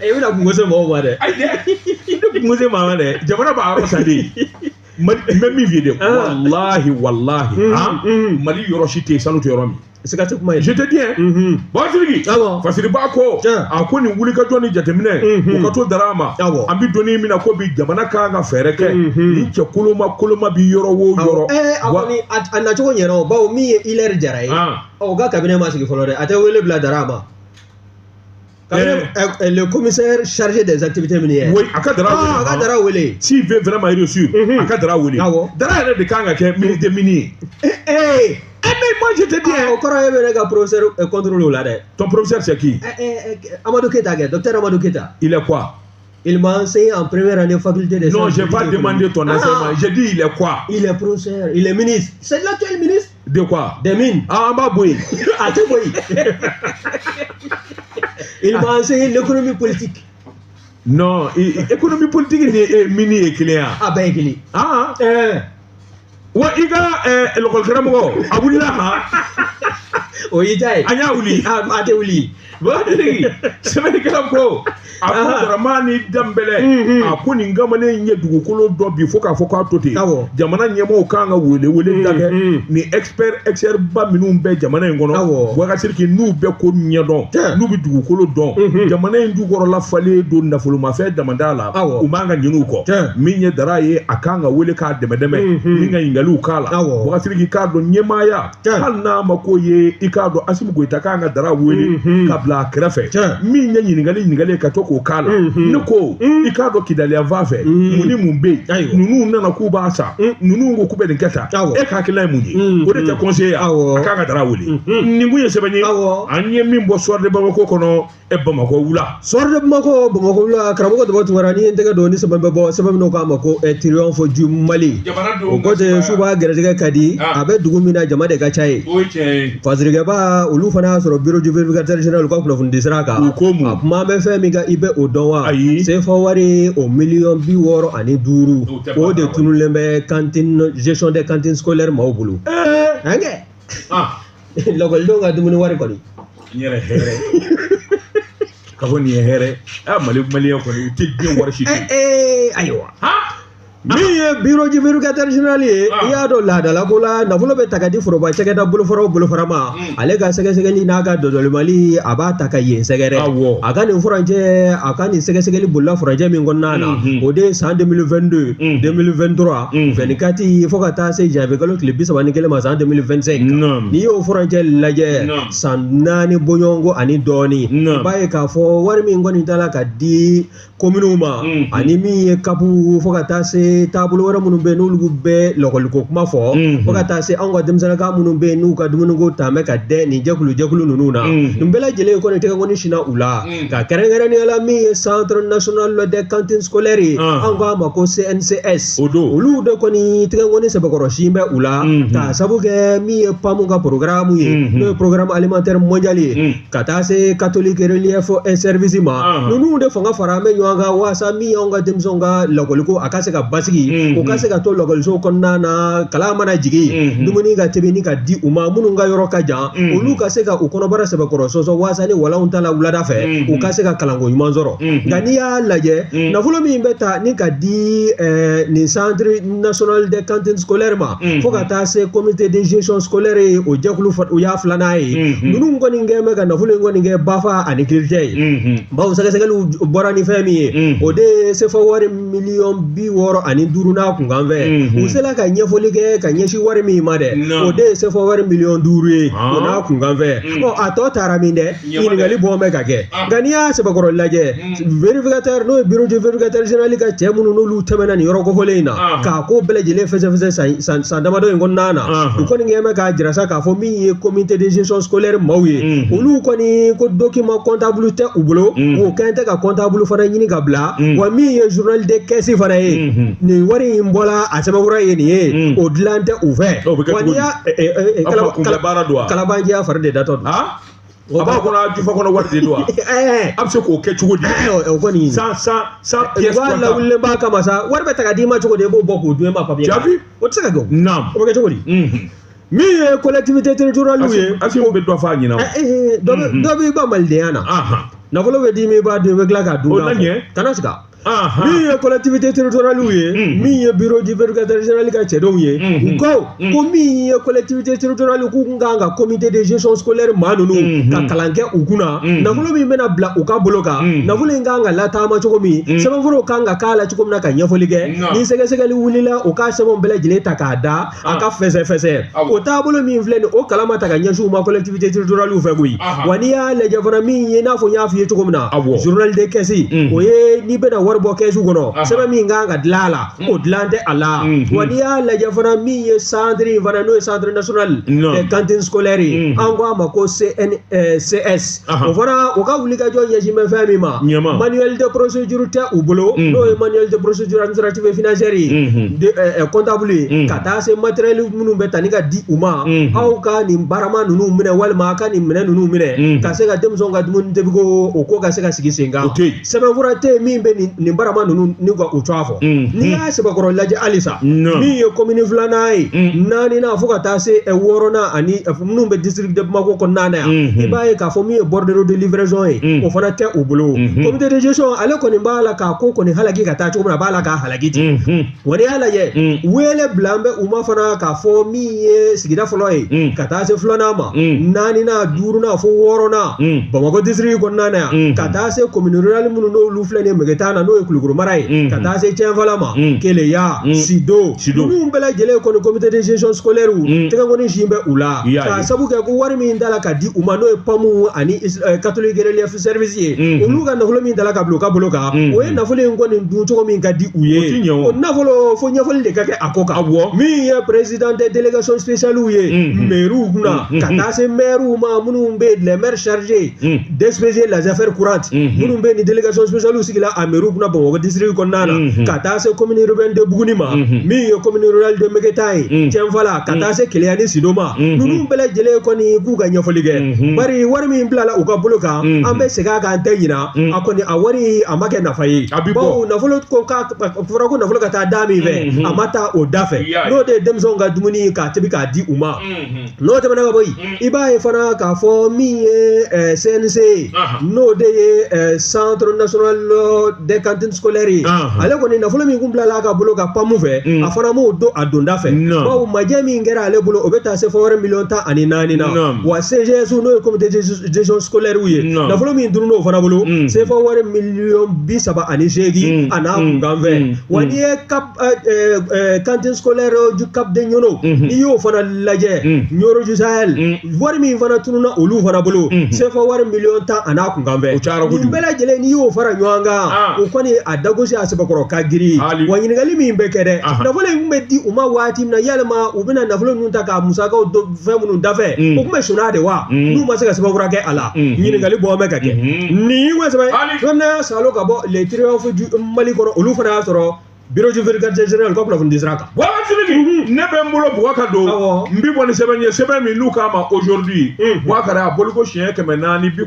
I bɛna kungo se mɔgɔw ma dɛ. Ayi dɛ, ne kungo se maa ma dɛ. Jamana b'a yɔrɔ san de. N bɛ min f'i ye dɛ, walahi walahi, Mali yɔrɔ si tɛ yen sanu tɛ yɔrɔ min. Siga tɛ kuma ye. Je te dis, hein. Boubacar Sidiki, Fasiriba ko, a ko nin wulikajɔ ni jateminɛ, o ka to Dara ma. An bɛ donni min na ko bi, jamana kan ka fɛɛrɛ kɛ. Nin cɛ koloma bi yɔrɔ o yɔrɔ. A kɔni a nacogo ɲɛna o, bawo min ye Hilaire Jara ye, o ka cabinet ma sigi fɔlɔ dɛ, a tɛ wele bila Dara ma. Le commissaire chargé des activités minières. Oui, a ka Dara wele. A ka Dara wele. S'il veut vraiment réussir, a ka Dara wele. Dara yɛrɛ de kan ka kɛ ministre des mines ye. Mais moi je te dis, au kɔrɔ e bɛ ne ka professeur contrôle o la dɛ. Ton professeur c'est qui? Amadou Keita, docteur Amadou Keita. Il est quoi? Il m'a enseigné en première année faculté des sciences. Non, j'ai pas demandé ton enseignement. J'ai dit il est quoi? Il est professeur, il est ministre. C'est l'actuel ministre. De quoi? Des mines. Ah, en bas, oui. Ah, tu vois. Il m'a enseigné l'économie politique. Non, économie politique ni mini est clair. Ah ben il est. Ah. Wa i ka l'école karamɔgɔ a wulila han. O y'i ta ye. An y'a wuli. A tɛ wuli. Bakari sɛbɛnnikɛla ko a ko Daramani Danbɛlɛ a ko nin kamalen ye dugukolo dɔ bi fo k'a fɔ k'a to ten. Jamana ɲɛmɔgɔw kan ka wele da kɛ ni expert ba minnu bɛ jamana in kɔnɔ. Boubacar Sidiki n'u bɛ ko ɲɛdɔn, n'u bɛ dugukolo dɔn, jamana in jukɔrɔla falen don nafolomafɛn damada la, u man ka ɲinɛ u kɔ. Min ye Dara ye a kan ka wele k'a dɛmɛ ni ka ɲininkaliw k'a la. Boubacar Sidiki k'a dɔn ɲɛmaaya hali n'a ma ko ye i k'a dɔn Assimi Goïta kan ka Dara wele ka bila a kɛrɛfɛ. Min ye ɲininkali ka to k'o k'a la. Ne ko i k'a dɔn Kidali yan fan fɛ mun ni mun bɛ yen, ninnu nana k'u b'a san, ninnu ko k'u bɛ nin kɛ tan, e ka hakilina ye mun ye? O de tɛ conseiller a kan ka Dara wele. Nin kun ye sɛbɛn ye an ye min bɔ Soir de Bamako kɔnɔ. Bamakɔ wula. Soir de Bamako, Bamakɔ wula, karamɔgɔ Daba Tunkara n'i ye n tɛgɛ don ni sɛbɛn bɛ bɔ sɛbɛn min k'a ma ko Triomphe du Mali. O ko ten suba gɛrɛsɛgɛ ka di, a bɛ dugu min na jama de ka ca yen. Fasirikɛba olu fana y'a sɔrɔ bureau du vérificateur général ka kunnafoni sira kan. U ko mun? A kuma bɛ fɛn min kan i bɛ o dɔn wa? Ayi. CFA wari o 65 miliyɔn o de tununnen bɛ cantine gestion des cantines scolaires maaw bolo. Ɛnkɛ. Lakɔlidenw ka dumuni wari kɔni. N yɛrɛ hɛrɛ. Ka fɔ nin ye hɛrɛ. Mali maliyɛn kɔni u tɛ diɲɛ wari si. Ayiwa. Min ye bureau du vérificateur général ye, i y'a dɔn laadala ko la nafolo bɛ ta ka di foroba cakɛda bolofara o bolofara ma, ale ka sɛgɛsɛgɛli n'a ka dɔdɔlimali a b'a ta ka yen sɛgɛrɛ. A ka nin furancɛ, a ka nin sɛgɛsɛgɛli bolila furancɛ min kɔnɔna na, o de ye san 2022, 2023, 24 fo ka taa se janvier kalo tile 31 ma san 2025. N'i y'o furancɛ lajɛ, san 4 bɔɲɔgɔnko ani dɔɔni, i b'a ye k'a fɔ wari min kɔni taara ka di kominiw ma, ani min ye kapu fo ka taa se taabolo wɛrɛ minnu bɛ yen n'olu bɛ lakɔliko kuma fɔ, fo ka taa se anw ka denmisɛnninka minnu bɛ yen n'u ka dumuniko ta bɛ ka dɛn nin jɛkulu jɛkulu ninnu na, nin bɛɛ lajɛlen kɔni tɛgɛ kɔni sinna u la. Ka kɛrɛnkɛrɛnnenya la min ye Centre national des cantines scolaires ye, an k'a ma ko CNCS, olu de kɔni tɛgɛ kɔni sɛbɛkɔrɔ sin bɛ u la, k'a sabu kɛ min ye PAM ka programme ye, n'o ye programme alimentaire mondial ye, ka taa se Catholic Relief Service ma. Ninnu de fanga fara bɛ ɲɔgɔn kan walasa min y'anw ka denmisɛnw ka lakɔliko a ka se ka basigi, u ka se ka to lakɔliso kɔnɔna na, kalan mana jigin dumuni ka tɛmɛ ka di u ma, minnu ka yɔrɔ ka jan olu ka se ka u kɔnɔbara sɛbɛkɔrɔ sɔsɔ walasa ni walanw ta la wulada fɛ u ka se ka kalanko ɲuman sɔrɔ. Nka n'i y'a lajɛ nafolo min bɛ ta ni ka di nin Centre national des cantines scolaires ma, fo ka taa se comité de gestion scolaire ye, o jɛkulu o y'a filanan ye, ninnu kɔni kɛ bɛ ka nafolo in kɔni kɛ bafa ani kirijɛ ye, bawo sɛgɛsɛgɛliw bɔra ni fɛn min ye, o de ye CFA wari 65 miliyɔn n'a kunkan fɛ. U sera ka ɲɛfɔli kɛ ka ɲɛsin wari min ma dɛ, o de ye CFA wari 5 miliyɔn ye o n'a kunkan fɛ. Ɔ a tɔ taara min dɛ, ɲininkali bɔn bɛ ka kɛ. Nka n'i y'a sɛbɛkɔrɔ lajɛ, vérificateur n'o ye bureau du vérificateur général ka cɛ minnu n'olu tɛmɛna nin yɔrɔ kofɔlen in na k'a ko bɛɛ lajɛlen fɛsɛfɛsɛ san damadɔ in kɔnɔna na, u kɔni kɛ bɛ k'a jira sa k'a fɔ min ye comité de gestion scolaire maaw ye, olu kɔni ko document comptable tɛ u bolo, o kɛn tɛ ka comptable fana ɲini ka bila, wa min ye journal de caisse fana ye, nin wari in bɔla a sɛbɛnfura ye nin ye, o dilan tɛ u fɛ. Wa n'i y'a kalabanjiya fari de datɔ don. A b'a kɔnɔ jufa kɔnɔ wari de don wa? A bɛ se k'o kɛ cogo di? O kɔni sans pièce. Wa lawulilen b'a kama sa, wari bɛ ta ka d'i ma cogo di, i b'o bɔ k'o dun e ma papiye. Jaabi. O tɛ se ka kɛ o. Naam. O bɛ kɛ cogo di? Min ye collectivité territoriale ye. Assimi bɛ dɔ fɔ a ɲɛna. Dɔ b'i ba malidenya na. Nafolo bɛ d'i ma, i b'a dun, i bɛ tila k'a dun. O la ɲɛ. Kana sigi. Min ye collectivité territoriale ye, min ye bureau du vérificateur général ka cɛdenw ye, u ko ko min ye collectivité territoriale k'u kun kan ka comité de gestion scolaire maa ninnu ka kalan kɛ u kunna, nafolo min bɛna bila u ka bolo kan, nafolo in kan ka lataama cogo min, sɛbɛnfuraw kan ka k'a la cogo min na ka ɲɛfɔli kɛ, ni sɛgɛsɛgɛli wulila u ka sɛbɛnw bɛɛ lajɛlen ta k'a da a ka fɛsɛfɛsɛ. O taabolo min filɛ nin, o kalan ma ta ka ɲɛsin u ma collectivité territoriale fɛ koyi. Wa n'i y'a lajɛ fana, min ye i n'a fɔ n y'a f'i ye cogo min na, journal de caisse, o ye n'i bɛna wari bɔ kɛsu kɔnɔ, sɛbɛn min kan ka dilan a la, o dilan tɛ a la. Wa n'i y'a lajɛ fana, min ye centre in fana, n'o ye centre national des cantines scolaires ye, an ko a ma ko CNCS, o fana o ka wulikajɔ ɲɛsin bɛ fɛn min ma, manuel de procédure tɛ u bolo, n'o ye manuel de procédure administrative et financière ye, comptable ye, ka taa se matériel minnu bɛ ta ni ka di u ma, aw ka nin barama ninnu minɛ walima aw ka nin minɛ ninnu minɛ ka se ka denmisɛnw ka dumuni tobiko o ko ka se ka sigi sen kan, sɛbɛnfura tɛ yen min bɛ nin nin barama ninnu ni ka u tɔgɔ fɔ. N'i y'a sɛbɛkɔrɔ lajɛ halisa, min ye commune filanan ye, naaninan fo ka taa se wɔɔrɔnan ani minnu bɛ district de Bamako kɔnɔna na yan, i b'a ye k'a fɔ min ye bordereau de livraison ye, o fana tɛ u bolo. Comité de gestion ale kɔni b'a la k'a ko kɔni halaki ka taa cogo min na, a b'a la k'a halaki ten. Wa n'i y'a lajɛ, wele bila an bɛ u ma fana k'a fɔ min ye sigida fɔlɔ ye ka taa se filanan ma, naaninan, duurunan fo wɔɔrɔnan Bamakɔ district kɔnɔna na yan, ka taa se commune rurale minnu n'olu filɛ nin ye Megetan na, n'o ye Kulukoro mara ye, ka taa se Tiɲɛnfala ma, Keleya, Sido, ninnu bɛɛ lajɛlen kɔni comité de gestion scolaire tɛgɛ kɔni sin bɛ u la, k'a sabu kɛ ko wari min dala ka di u ma, n'o ye PAMU ani Catholic Relief Service ye, olu ka nafolo min dala ka bila u ka bolo kan, o ye nafolo in kɔni dun cogo min ka di u ye, o nafolo fo ɲɛfɔli de ka kɛ a ko kan. Min ye président des délégations spéciales ye mairies kunna, ka taa se maires ma minnu bɛ les maires chargés d'expédier les affaires courantes, minnu bɛ ni délégation spéciale sigila a mairies kunna Bamakɔ district kɔnɔna na, ka taa se commune urbaine de Buguni ma, min ye commune rurale de Megetan ye, Tiɲɛnfala, ka taa se Keleya ni Sido ma, ninnu bɛɛ lajɛlen kɔni k'u ka ɲɛfɔli kɛ. Bari wari min bilala u ka bolo kan, an bɛ segin a kan, tɛ ɲina a kɔni, a wari a ma kɛ nafa ye, bawo nafolo ko k'a fɔra ko nafolo ka taa da min fɛ, a ma taa o da fɛ, n'o de ye denmisɛnw ka dumuni k'a tobi k'a di u ma. N'o tɛmɛna ka bɔ yen, i b'a ye fana k'a fɔ min ye CNC ye, n'o de ye Centre national des cantines scolaires ye, ale kɔni nafolo min kun bilala a ka bolo kan PAMU fɛ, a fana m'o don a donda fɛ, bawo majɛ min kɛra ale bolo, o bɛ taa se fɔ wɛrɛ miliyɔn 14 na. Wa CGS, n'o ye comité de gestion scolaire ye, nafolo min tununna o fana bolo, CFA wari miliyɔn 38 a n'a kunkan fɛ. Wa n'i ye cap cantine scolaire du Cap de Niono, n'i y'o fana lajɛ, Nioro du Sahel, wari min fana tununna olu fana bolo, CFA wari miliyɔn 10 a n'a kunkan fɛ. Nin bɛɛ lajɛlen n'i y'o fara ɲɔgɔn kan, o kɔni a dagosi a sɛbɛkɔrɔ ka girin. Wa ɲininkali min bɛ kɛ dɛ, nafolo in kun bɛ di u ma waati min na, yalima u bɛna nafolo ninnu ta k'a musakaw fɛn minnu dafɛ, o kun bɛ sonn'a de wa, n'u ma se ka sɛbɛnfura kɛ a la, ɲininkali bɔ bɛ ka kɛ. Nin ko sɛbɛn fɛn Salo ka bɔ le triomphe du Mali kɔnɔ, olu fana y'a sɔrɔ bureau du vérificateur général ka kunnafoni di sira kan. Waati ne bɛ n bolo bugɔ ka don, n bi bɔ ni sɛbɛn ye, sɛbɛn min n'u k'a ma aujourd'hui, Boubacar a boliko siɲɛ 493,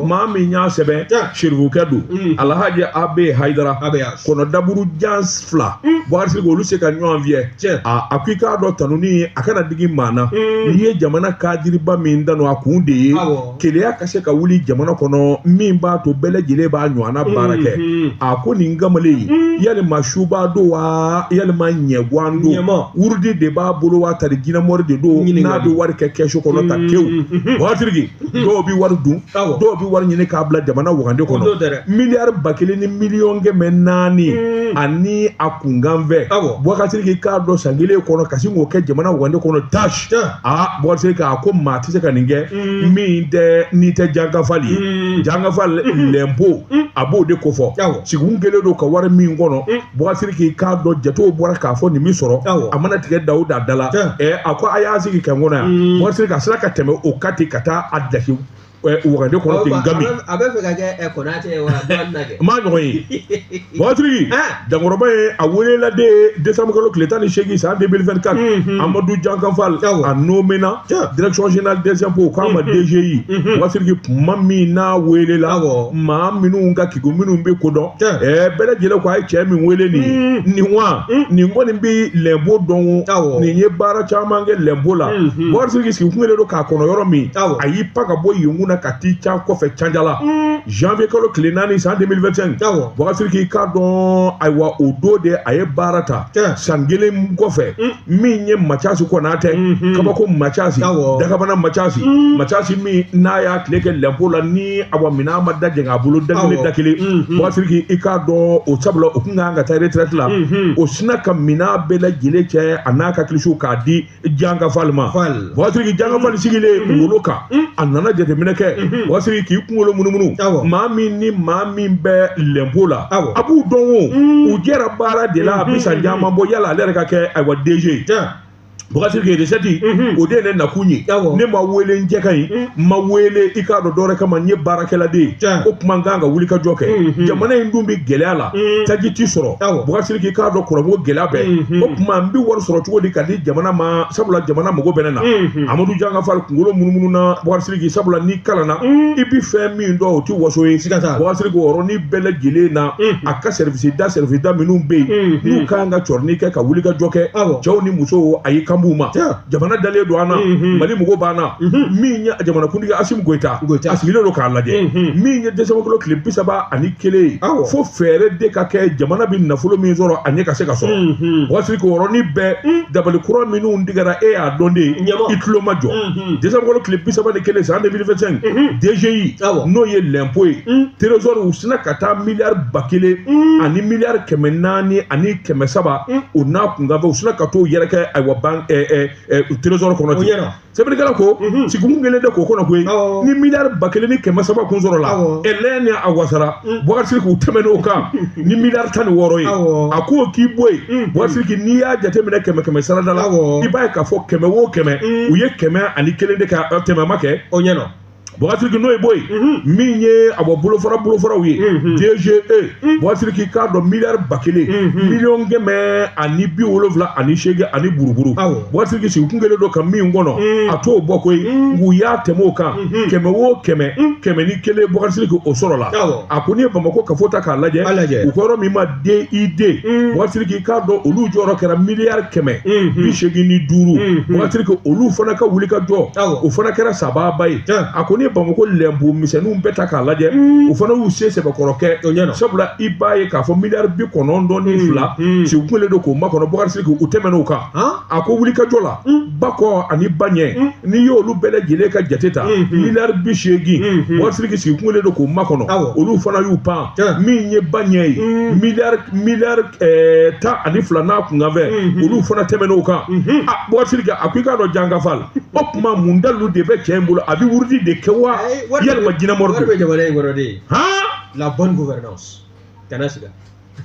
maa min y'a sɛbɛn Serifukɛ don, Alhaji Abe Hayidara, kɔnɔ daburu jan fila, Boubacar Sidiki olu se ka ɲɔgɔn fiyɛ. A ko i k'a dɔn tanuni a kana digi maa na, n'i ye jamana kadiriba min tanu, a kun de ye keleya ka se ka wuli jamana kɔnɔ, min b'a to bɛɛ lajɛlen b'a ɲɔgɔnna baara kɛ. A ko nin kamalen, yalima suba don wa, yalima ɲɛguwan don, wurudi de b'a bolo wa, tari jinɛmɔri de don, n'a bɛ wari kɛ kɛsu kɔnɔ ta kewu. Boubacar Sidiki, dɔw bɛ wari dun, dɔw bɛ wari ɲini k'a bila jamana wagande kɔnɔ, miliyari 1000 ni miliyɔn 400 ani a kunkan fɛ. Boubacar Sidiki k'a dɔn san kelen kɔnɔ ka sin k'o kɛ jamana wagande kɔnɔ tâche. Aa Boubacar Sidiki a ko maa tɛ se ka nin kɛ min tɛ n'i tɛ Jankafali ye. Jankafali lɛnpo a b'o de kofɔ, sigikun kɛlen don ka wari min kɔnɔ. Boubacar Sidiki k'a dɔn jatew bɔra k'a fɔ nin min sɔrɔ, a mana tigɛ da o da da la, a ko a y'a sigi kɛ n kɔnɔ yan. Boubacar Sidiki a sera ka tɛmɛ o kan ten ka taa a daki wagande kɔnɔ ten gami. A bɛ fɛ ka kɛ Konate ye wa dɔɔnin na kɛ. N m'a ɲɔgɔn ye. Boubacar Sidiki, dankɔrɔba ye a welela de décembre kalo tile 18 san 2024, Amadou Jankanfal a nommé na direction générale des impôts k'a ma DGI. Boubacar Sidiki kuma min n'a welela, maa minnu ka kigu minnu bɛ kodɔn, bɛɛ lajɛlen ko a ye cɛ min wele nin ye, nin wa nin kɔni bɛ lɛnpo dɔn o, nin ye baara caman kɛ lɛnpo la. Boubacar Sidiki sigikun kɛlen don k'a kɔnɔ yɔrɔ min, a y'i pan ka bɔ yen kunna ka t'i can kɔfɛ Canjala, janvier kalo tile 4 san 2025. Boubacar Sidiki k'a dɔn, ayiwa o don de a ye baara ta san kelen kɔfɛ, min ye Mathias Konate, kabako Mathias, Dagabana Mathias, Mathias min n'a y'a tile kɛ lɛnpo la ni awa minɛn ma da jɛngɛ a bolo da kelen da kelen. Boubacar Sidiki i k'a dɔn o sabula o kun kan ka taa retraite la, o sina ka minɛn bɛɛ lajɛlen cɛ a n'a ka kilisiw k'a di Jankafali ma. Boubacar Sidiki Jankafali sigilen wolo kan, a nana jateminɛ kɛ, Boubacar Sidiki k'i kunkolo munumunu, maa min ni maa min bɛ lɛnpo la, a b'u dɔn o, u jɛra baara de la, a bɛ san caman bɔ, yala ale yɛrɛ ka kɛ ayiwa DG. Boubacar Sidiki recette o de ye ne nakun ye. Ne ma wele n jɛ ka ɲi, n ma wele i k'a dɔn dɔwɛrɛ kama, n ye baarakɛla de ye. O tuma n kan ka wuli ka jɔ kɛ. Jamana in dun bɛ gɛlɛya la, taji ti sɔrɔ. Boubacar Sidiki i k'a dɔn kuranko gɛlɛya bɛɛ. O tuma n bɛ wari sɔrɔ cogo di ka di jamana ma, sabula jamana mago bɛ ne na. Amadu Janka Fall kunkolo munumunu na Boubacar Sidiki, sabula n'i kalanna i bɛ fɛn min dɔn o tɛ waso ye. Boubacar Sidiki o yɔrɔnin bɛɛ lajɛlen na, a ka service da minnu bɛ yen n'u kan ka cɔrɔnin kɛ ka wuli ka jɔ kɛ, cɛw ni musow a y'i kan b'u ma. Jamana dalen don an na, Mali mago b'an na. Min ye jamanakuntigi Assimi Goïta, a sigilen don k'a lajɛ. Min ye décembre kalo tile 31 ye, fo fɛɛrɛ de ka kɛ jamana bɛ nafolo min sɔrɔ a ɲɛ ka se ka sɔrɔ. Boubacar Sidiki o yɔrɔnin bɛɛ, dabali kura minnu tigɛra e y'a dɔn de, i tulo ma jɔ. Décembre kalo tile 31 san 2025, DGI n'o ye l'impôt ye, trésor u sina ka taa miliyari 1000 ani miliyari 400 ani 300 o n'a kunkanfɛn, u sina ka t'o yɛrɛ kɛ ayiwa ban trésor kɔnɔ ten. Sɛbɛnnikɛla ko sigikun kelen de k'o kɔnɔ koyi, ni miliyari 1000 ni 300 kun sɔrɔ la, lɛ ni a wasara. Boubacar Sidiki u tɛmɛn'o kan ni miliyari 16 ye. A ko k'i bɔ yen, Boubacar Sidiki n'i y'a jateminɛ 100 sarada la, i b'a ye k'a fɔ 100 o 100 u ye 101 de ka tɛmɛ ma kɛ. O ɲɛna. Boubacar Sidiki n'o ye bɔ yen, min ye a bɔ bolofaraw ye, DGE, Boubacar Sidiki k'a dɔn miliyari 1000 miliyɔn 178 ani buruburu. Boubacar Sidiki sigikun kelen don ka min kɔnɔ, a t'o bɔ koyi, u y'a tɛmɛ o kan 100 o 100 101 Boubacar Sidiki o sɔrɔ la. A ko n'i ye Bamakɔ kafo ta k'a lajɛ, u ko yɔrɔ min ma DID, Boubacar Sidiki k'a dɔn olu jɔyɔrɔ kɛra miliyari 185. Boubacar Sidiki olu fana ka wuli ka jɔ, o fana kɛra sababa ye. A ko n'i ye Bamakɔ lɛnpo misɛnninw bɛɛ ta k'a lajɛ, u fana y'u se sɛbɛkɔrɔ kɛ, sabula i b'a ye k'a fɔ miliyari 92 sigikun kelen don k'o makɔnɔ. Boubacar Sidiki u tɛmɛn'o kan. A ko wulikajɔ la, ba kɔ ani ba ɲɛ, n'i y'olu bɛɛ lajɛlen ka jate ta, miliyari 80, Boubacar Sidiki sigikun kelen don k'o makɔnɔ, olu fana y'u pan. Min ye ba ɲɛ ye, miliyari 12 n'a kunkanfɛn, olu fana tɛmɛn'o kan. Boubacar Sidiki a ko i k'a dɔn Janka Fall, o tuma mun dalilu de bɛ cɛ in bolo, a bɛ wurudi de kɛ wa yalima jinɛmɔri don? Wari bɛ jamana in kɔnɔ de. La bonne gouvernance. Kana siga.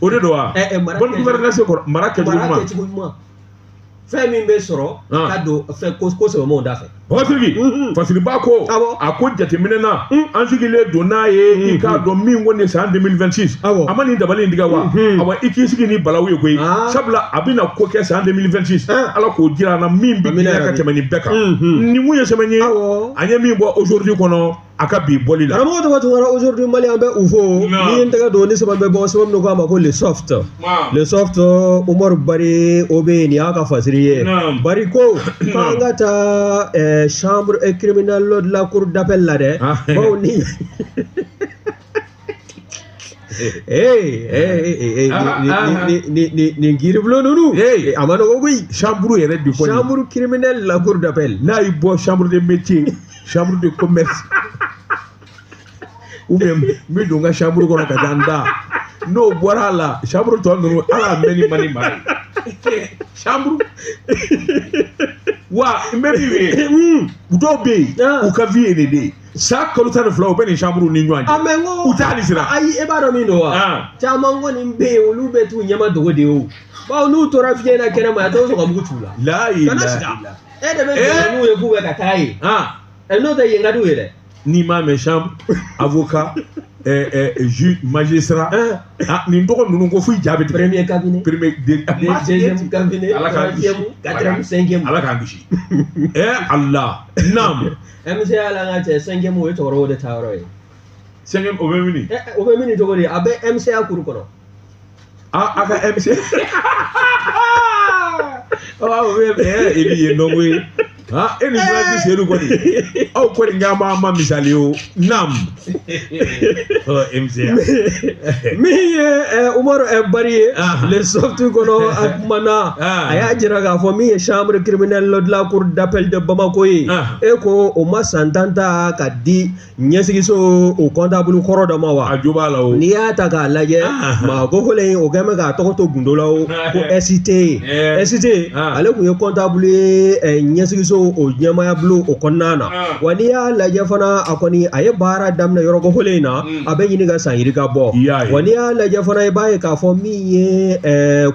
O de don wa? Bonne gouvernance kɔrɔ mara kɛcogo ɲuman. Fɛn min bɛ sɔrɔ ka don fɛn ko sɛbɛnw da fɛ. Boubacar Sidiki Fasiriba ko a ko jateminɛ na, an sigilen don n'a ye, i k'a dɔn min ko nin san 2026, a ma nin dabali in tigɛ wa? Awa i k'i sigi ni balawu ye koyi, sabula a bɛna ko kɛ san 2026, Ala k'o jira an na min bɛ girinya ka tɛmɛ nin bɛɛ kan. Nin mun ye sɛbɛn ye, an ye min bɔ aujourd'hui kɔnɔ a ka bi bɔli la. Karamɔgɔ tɔgɔ Tunkara, aujourd'hui Mali an bɛ u fo. N'i ye n tɛgɛ don ni sɛbɛn bɛ bɔ, sɛbɛn min ko a ma ko le soft. Le soft Umaru Bari o bɛ yen, nin y'a ka fasiri ye. Bari ko k'an ka taa chambre criminelle de la cour d'appel la dɛ. Bawo ni nin kiiribulon ninnu a ma nɔgɔ koyi. Chambre yɛrɛ de kɔni. Chambre criminelle la cour d'appel. N'a y'i bɔ chambre de métier, chambre de commerce, ou bien n bɛ don n ka chambre kɔnɔ ka taa n da, n'o bɔra a la, chambre tɔ ninnu ala mɛn ni man ni maa ye. Chambre wa n bɛ min f'i ye, dɔw bɛ yen u ka vie ye nin de ye, san kalo 12 u bɛ nin chambre ni ɲɔgɔn cɛ. Mais n ko u t'a siran. Ayi, e b'a dɔn min don wa? Caman kɔni bɛ yen, olu bɛ t'u ɲɛma dogo de o. Bawo n'u tora fiɲɛ na kɛnɛma, a t'o sɔn ka mugu ci u la. La Kana siga. E de bɛ jɔ n'u ye k'u bɛ ka taa yen. N'o tɛ yen ka d'u ye dɛ. N'i m'a mɛn chambre, avocat, juge, magistrat, nin tɔgɔ ninnu ko fo i ja bɛ tigɛ. Premier cabinet, premier, deuxième cabinet, troisième, quatrième, cinquième. Ala k'an kisi. Allah, naam. MCA la n ka cɛ, cinquième o ye cɛkɔrɔbaw de ta yɔrɔ ye. Cinquième o bɛ min? O bɛ min cogo di? A bɛ MCA kuru kɔnɔ. A ka MC. O bɛ e bɛ yen dɔn koyi. E ni journaliste Seydou kɔni, aw kɔni k'an b'an ma misali o. Naam. MCA. Min ye Umaru Bari ye, le soft kɔnɔ a kumana, a y'a jira k'a fɔ min ye chambre criminelle de la cour d'appel de Bamako ye, e ko o ma san 10 ta ka di ɲɛsigiso o comptable kɔrɔ dɔ ma wa? A jo b'a la o. N'i y'a ta k'a lajɛ, maa kofɔlen o kɛn bɛ k'a tɔgɔ to gundo la o, ko ST. ST ale tun ye comptable ye ɲɛsigiso ɲɛsigiso o ɲɛmaaya bulon o kɔnɔna na. Wa n'i y'a lajɛ fana, a kɔni a ye baara daminɛ yɔrɔ kofɔlen in na, a bɛ ɲini ka san yirika bɔ. Wa n'i y'a lajɛ fana, i b'a ye k'a fɔ min ye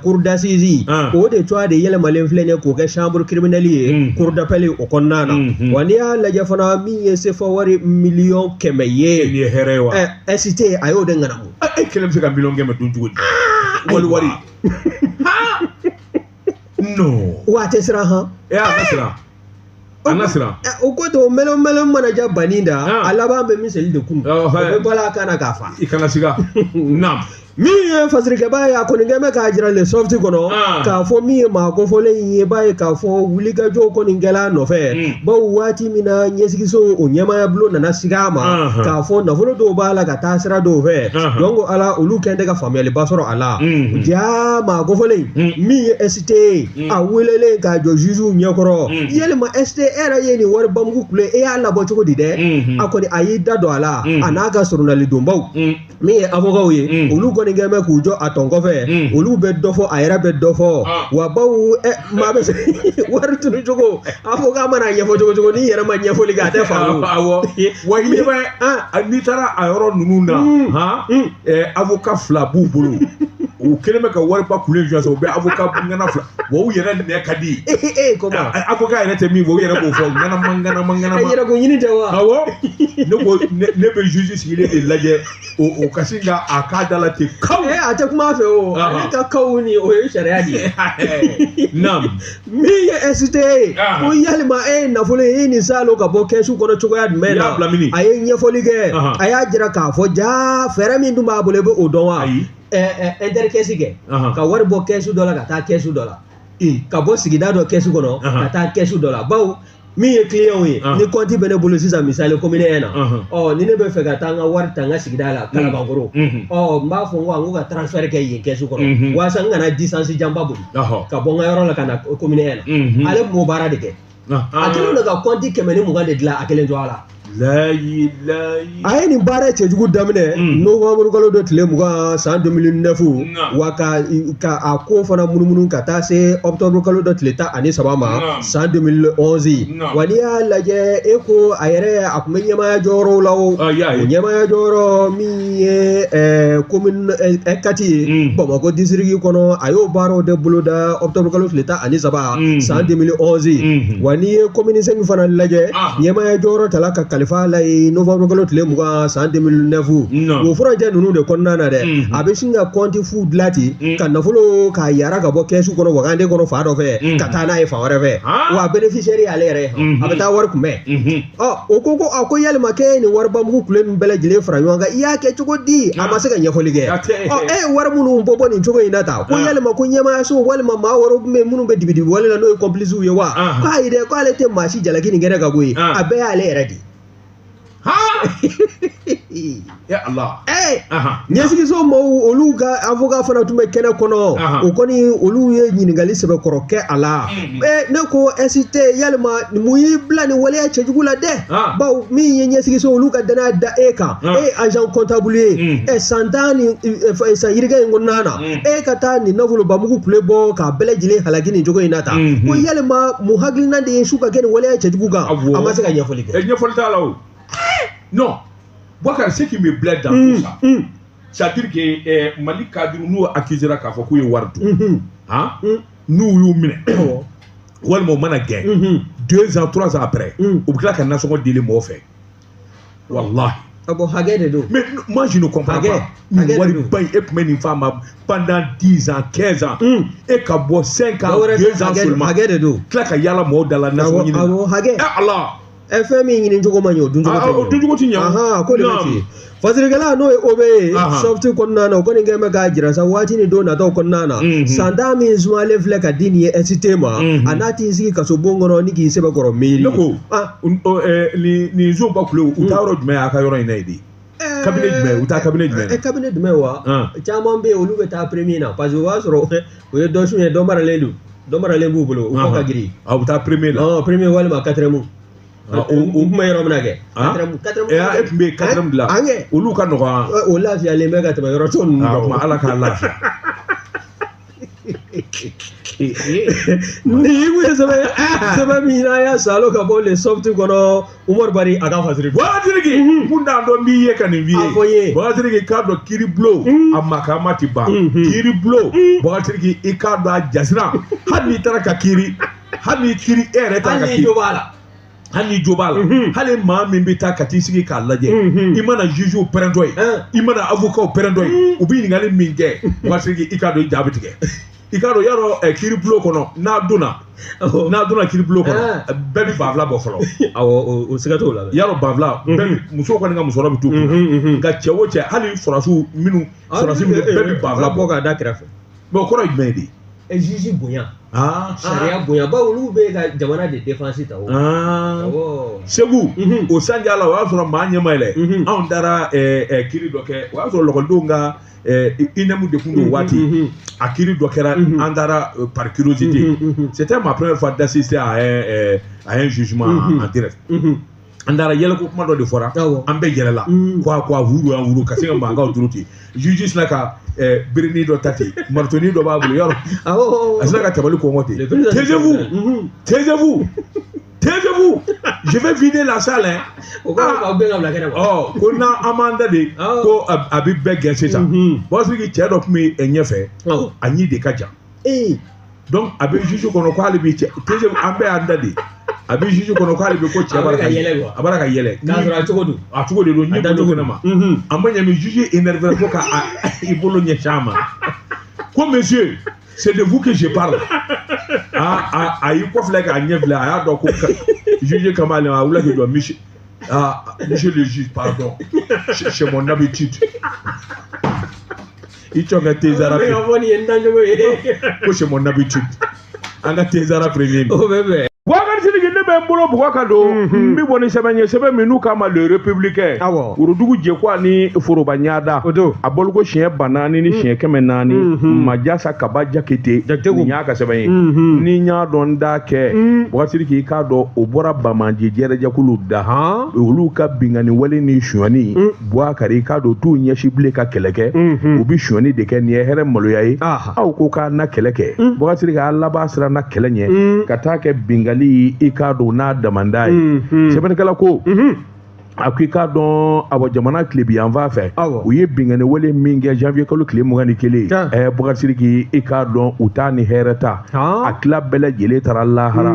cour d'assises, o de cogoya de yɛlɛmalen filɛ nin ye k'o kɛ chambre criminelle ye cour d'appel o kɔnɔna na. Wa n'i y'a lajɛ fana, min ye CFA wari 100 000 000 ye, nin ye hɛrɛ ye wa? ST a y'o de ŋanamu. E kelen bɛ se ka 100 000 000 dun cogo di? Wali wari, non. Wa a tɛ siran han. E, a ka siran, a na siran. O ko to mɛlɛn mɛlɛn mana ja banni da, a laban bɛ miseli de kun, o bɛ bɔ a kan na k'a fa. I kana siga, naam. Min ye fasirikɛba ye, a kɔni kɛn bɛ k'a jira le soft kɔnɔ k'a fɔ min ye maa kofɔlen in ye, b'a ye k'a fɔ wulikajɔ kɔni kɛla a nɔfɛ, bawo waati min na ɲɛsigiso o ɲɛmaaya bulon nana sigi a ma k'a fɔ nafolo dɔw b'a la ka taa sira dɔw fɛ, donc ala olu kɛn tɛ ka faamuyaliba sɔrɔ a la. Ja maa kofɔlen min ye ST ye, a welelen k'a jɔ juge ɲɛkɔrɔ, yalima ST, e yɛrɛ ye nin wari bamugu kule, e y'a labɔ cogo di dɛ? A kɔni a y'i da don a la, a n'a ka surunalidonbaw min ye avocat ye, olu kɔni kɛn bɛ k'u jɔ a tɔn kɔfɛ, olu bɛ dɔ fɔ, a yɛrɛ bɛ dɔ fɔ. Wa bawo maa bɛ se wari tunu cogo, avocat mana ɲɛfɔ cogo cogo, n'i yɛrɛ ma ɲɛfɔli kɛ, a tɛ faamu. Awɔ, wa i ɲɛ bɛ, n'i taara a yɔrɔ ninnu na han, avocat fila b'u bolo, u kɛlen bɛ ka wariba kulen jɔ, u bɛ avocat ŋana fila, wa u yɛrɛ nɛ ka di. Ee, comment? Avocat yɛrɛ tɛ min fɔ, u yɛrɛ b'o fɔ ŋanama ŋanama ŋanama. Yɛrɛ ko ɲini tɛ wa? Awɔ, ne ko ne bɛ juge sigilen de lajɛ, o ka sin ka a k'a da la ten kaw. A tɛ kuma a fɛ o, ale ka kaw ni o ye sariya de ye. Naam. Min ye ST ye, ko yalima e ye nafolo ye, e ye nin salo ka bɔ kɛsu kɔnɔ cogoya jumɛn na? A ye ɲɛfɔli kɛ, a y'a jira k'a fɔ jaa fɛɛrɛ min dun b'a bolo, i bɛ o dɔn wa? Intercaisse kɛ ka wari bɔ kɛsu dɔ la ka taa kɛsu dɔ la, ka bɔ sigida dɔ kɛsu kɔnɔ ka taa kɛsu dɔ la, bawo min ye client ye, ni compte bɛ ne bolo sisan, misali commune 1 na, ɔ ni ne bɛ fɛ ka taa n ka wari ta n ka sigida la Kalabankɔrɔ, ɔ n b'a fɔ n ko ka transfert kɛ yen kɛsu kɔnɔ walasa n kana distance janba boli ka bɔ n ka yɔrɔ la ka na commune 1 na. Ale tun b'o baara de kɛ. A kɛlen don ka compte 120 de dilan a kelen to a la. Layi layi. A ye nin baara cɛjugu daminɛ novembre kalo dɔ tile 20 san 2009, wa ka a ko fana munumunu ka taa se octobre kalo dɔ tile 13 ma san 2011. Wa n'i y'a lajɛ, e ko a yɛrɛ a tun bɛ ɲɛmaaya jɔyɔrɔw la, o ɲɛmaaya jɔyɔrɔ min ye commune 4 ye Bamakɔ district kɔnɔ, a y'o baaraw de boloda octobre kalo tile 13 san 2011. Wa n'i ye commune 5 fana lajɛ, ɲɛmaaya jɔyɔrɔ tala ka kalifa la ye novembre kalo tile 20 san 2009. O furancɛ ninnu de kɔnɔna na dɛ, a bɛ sin ka compte fu dilan ten ka nafolo k'a yara ka bɔ kɛsu kɔnɔ, wagande kɔnɔ fan dɔ fɛ ka taa n'a ye fan wɛrɛ fɛ, wa bénéficiaire y'ale yɛrɛ ye, a bɛ taa wari kunbɛn. Ɔ o ko ko a ko yalima k'e ye nin waribamugu kule ninnu bɛɛ lajɛlen fara ɲɔgɔn kan, i y'a kɛ cogo di? A ma se ka ɲɛfɔli kɛ. Ɔ e ye wari minnu bɔ bɔ nin cogo in na tan, ko yalima ko ɲɛmaayaso walima maa wɛrɛw bɛ minnu bɛ dibidibi wale la, n'o ye complices ye wa? K'ayi dɛ, k'ale tɛ maa si jalaki nin kɛnɛ kan koyi, a bɛɛ y'ale yɛrɛ de ye. Ya Allah. Ɲɛsigiso maaw, olu ka avocat fana tun bɛ kɛnɛ kɔnɔ, o kɔni olu ye ɲininkali sɛbɛkɔrɔ kɛ a la. Ne ko ST, yalima mun y'i bila nin waleya cɛjugu la dɛ? Bawo min ye ɲɛsigiso olu ka danaya da e kan, e ye agent comptable ye, san 10 ni san yirika in kɔnɔna na, e ka taa nin nafolobamugu kule bɔ k'a bɛɛ lajɛlen halaki nin cogo in na tan, ko yalima mun hakilina de ye su ka kɛ nin waleya cɛjugu kan? A ma se ka ɲɛfɔli kɛ. Ɲɛfɔli t'a la o. Non. Boubacar, ce qui me blesse dans tout ça, c'est-à-dire que Mali cadre n'u accusera k'a fɔ k'u ye wari dun, han, n'u y'u minɛ walima u mana gɛn, 2 ans, 3 ans après, u bɛ tila ka nasɔngɔ deli mɔgɔ fɛ, wallahi. Ah bon, hakɛ de don. Mais moi, je ne comprends pas. Nin wariba in, e tun bɛ nin f'a ma pendant 10 ans, 15 ans, e ka bɔ 5 ans, 2 ans seulement, hakɛ de don. Tila ka yala mɔgɔw da la nasɔngɔ ɲini na. Awɔ, hakɛ. Eh Allah. Fɛn min ɲini cogo ma ɲɛ, o dun cogo tɛ ɲɛ. O dun cogo ti ɲɛ. Ahan, ko de bɛ ten. Fasirikɛla n'o ye OB ye soft kɔnɔna na, o kɔni kɛn bɛ k'a jira sa waati ni don nataw kɔnɔna na, san 10 min sumalen filɛ ka di nin ye ST ma, a n'a t'i sigi kaso bon kɔnɔ ni k'i sɛbɛkɔrɔ miiri. Ne ko nin zonba kule, u taa yɔrɔ jumɛn a ka yɔrɔ in na yen de? Cabinet jumɛn? U taa cabinet jumɛn? Cabinet jumɛn wa? Caman bɛ yen, olu bɛ taa premier na, parce que o b'a sɔrɔ o ye dɔ sun ye, dɔ maralen don, dɔ maralen b'u bolo, u kɔ ka girin. U bɛ taa premier la. Premier walima quatrième. O tun bɛ yɔrɔ min na kɛ. E tun bɛ quatrième de la. Olu ka nɔgɔn. O lafiyalen bɛ ka tɛmɛ yɔrɔ tɔ ninnu kan. Ala k'a lafiya. Ni kun ye sɛbɛn min n'a y'a salo ka bɔ le soft kɔnɔ Umaru Bari a ka fasiri. Bakari mun t'a dɔn b'i ye ka nin f'i ye. A fɔ n ye. Bakari k'a dɔn kiiribulon a makama ti ban. Kiiribulon Bakari i k'a dɔn a jasira hali n'i taara ka kiiri hali n'i kiiri e yɛrɛ taara ka kiiri. Hali n'i jo b'a la. Hali n'i jo b'a la hali maa min bɛ taa ka t'i sigi k'a lajɛ i mana jugew pɛrɛntɔ ye i mana avocats pɛrɛntɔ ye u bɛ ɲininkali min kɛ Bakari i k'a dɔn i ja bɛ tigɛ. I k'a dɔn yarɔ kiiribulon kɔnɔ n'a donna kiiribulon kɔnɔ bɛɛ bɛ banfula bɔ fɔlɔ. Awɔ o siga t'o la. Yarɔ banfula bɛɛ musow kɔni ka musɔrɔ bɛ t'u kun nka cɛ o cɛ hali sɔrɔdasiw minnu bɛɛ bɛ banfula bɔ k'a da kɛrɛfɛ. Mais o kɔrɔ ye jumɛn ye de? Juge bonya. Sariya bonya bawo olu bɛ ka jamana de défense ta o. Awɔ. Segu o sandiya la o y'a sɔrɔ maa ɲɛ ma yɛlɛ anw taara kiiri dɔ kɛ o y'a sɔrɔ lɔkɔlidenw ka INEM de kun don waati a kiiri dɔ kɛra an taara par curiosité. C'était ma première fois d'assister à un jugement en direct. An taara yɛlɛko kuma dɔ de fɔra an bɛɛ yɛlɛla ko a wuru an wuru ka se ka mankanw turu ten juge sina ka birinin dɔ ta ten maritonin dɔ b'a bolo yarɔ a sina ka tabali kɔngɔ ten. Taisez-vous, taisez-vous, taisez-vous, je vais vider la salle hein. O kɔrɔ k'aw gɛn ka bila kɛnɛ ma. Ɔ ko n'an m'an da de ko a bɛ bɛɛ gɛn sisan. Bakari cɛ dɔ tun bɛ ɲɛfɛ a ɲi de ka jan. Donc a bɛ juge kɔnɔ ko hali bi cɛ taisez-vous an bɛɛ y'an da de. A bɛ juge kɔnɔ k'ale bɛ ko cɛ b'a la ka yɛlɛ a b'a la ka yɛlɛ. K'a sɔrɔ a cogo don. A cogo de don ɲɛ bolo kɛnɛ ma. A ma ɲɛ min juge énervé ko ka i bolo ɲɛsin a ma. Ko monsieur c'est de vous que je parle. A y'i kɔfilɛ k'a ɲɛ filɛ a y'a dɔn ko juge kamalen a wulila k'i jɔ monsieur monsieur le juge pardon c'est mon habitude. I cɔ ka tezara. Ko c'est mon habitude. An ka tezara premier. O bɛ bɛn. Bakari Sidiki ne bɛ n bolo bugɔ ka don n bɛ bɔ ni sɛbɛn ye sɛbɛn min n'u k'a ma le républicain worodugu jɛkwa ni foroba ɲada a bɔliko siɲɛ 4000 ni siɲɛ 400 Majasa Kaba Jakite nin y'a ka sɛbɛn ye ni n y'a dɔn n da kɛ Bakari Sidiki i k'a dɔn o bɔra Bamaji jɛrɛjɛkulu da olu ka binkanni wale ni sonyani Bakari i k'a dɔn t'u ɲɛsin bilen ka kɛlɛ kɛ u bɛ sonyani de kɛ nin ye hɛrɛ maloya ye aw ko k'a na kɛlɛ kɛ Bakari Sidiki a laban sera na kɛlɛ ɲɛ ka taa kɛ binkanni i k'a dɔn n'a damanda ye sɛbɛnnikɛla ko a ko i k'a dɔn awɔ jamana tilebiyanfan fɛ u ye binkanni wale min kɛ janvier kalo tile 21 Bakari Sidiki i k'a dɔn u t'a ni hɛrɛ ta a tila bɛɛ lajɛlen taara lahara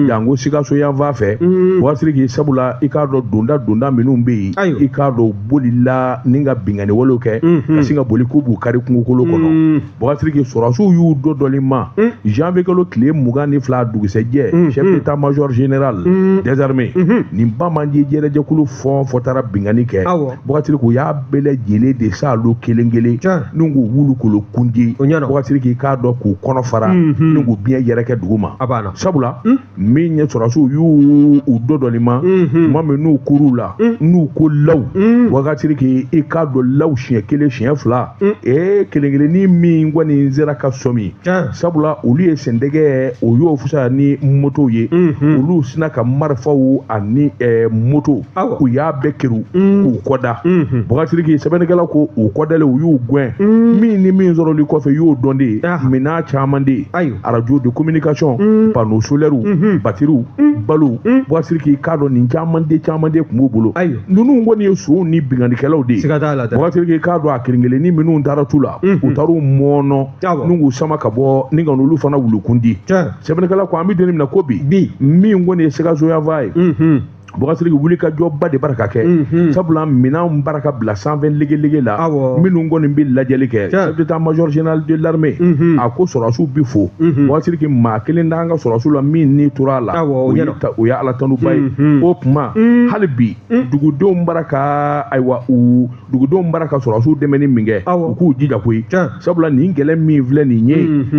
janko Sikaso yanfan fɛ Bakari Sidiki sabula i k'a dɔn donda minnu bɛ yen i k'a dɔn u bolila ni ka binkanni walew kɛ ka sin ka boli k'u b'u kari kungokolo kɔnɔ Bakari Sidiki sɔrɔdasiw y'u dɔ dɔli ma janvier kalo tile 22 dugusɛjɛ chef d'état-major général des armées nin Bamaji jɛrɛjɛkulu fɔ taara binkanni kɛ Bakari Sidiki u y'a bɛɛ lajɛlen de sa kelen kelen n'u k'u wulu kolo kundi Bakari Sidiki k'a dɔn k'u kɔnɔ fara n'u k'u biɲɛ yɛrɛkɛ dugu ma sabula min ye sɔrɔdasiw y'u u dɔ dɔli ma tuma min n'u kur'u la n'u ko law Bakari Sidiki i k'a dɔn law siɲɛ kelen siɲɛ fila kelen kelenni min kɔni sera ka sɔmi sabula olu ye sendɛgɛ o y'o fisaya ni motow ye olu sina ka marifaw ani moto u y'a bɛɛ keru k'u kɔda Bakari Sidiki sɛbɛnnikɛla ko u kɔdalen u y'u gɛn min ni min sɔrɔli kɔfɛ y'o dɔn de minɛn caman de arajo de communication panneau solaire batiriw balo Bakari Sidiki k'a dɔn nin caman de tun b'u bolo ninnu kɔni ye sonw ni binkannikɛlaw de ye Bakari Sidiki k'a dɔn a kelen kelenni minnu taara tu la u taar'u mɔɔnɔ n'u k'u sama ka bɔ ni ka n'olu fana wulukundi sɛbɛnnikɛla ko an bɛ don min na ko bi min kɔni ye Sikaso yanfan ye Bakari Sidiki wuli ka jɔba de baraka kɛ sabula minɛnw baraka bila sanfɛ legelege la minnu kɔni bɛ lajɛli kɛ chef d'état-major général de l'armée a ko sɔrɔdasiw bi fo Bakari Sidiki maa kelen d'an ka sɔrɔdasiw la min ni tora a la o ye Ala tanuba ye o tuma hali bi dugudenw baraka ayiwa u dugudenw baraka sɔrɔdasiw dɛmɛni min kɛ u k'u jija koyi sabula nin kɛlɛ min filɛ nin ye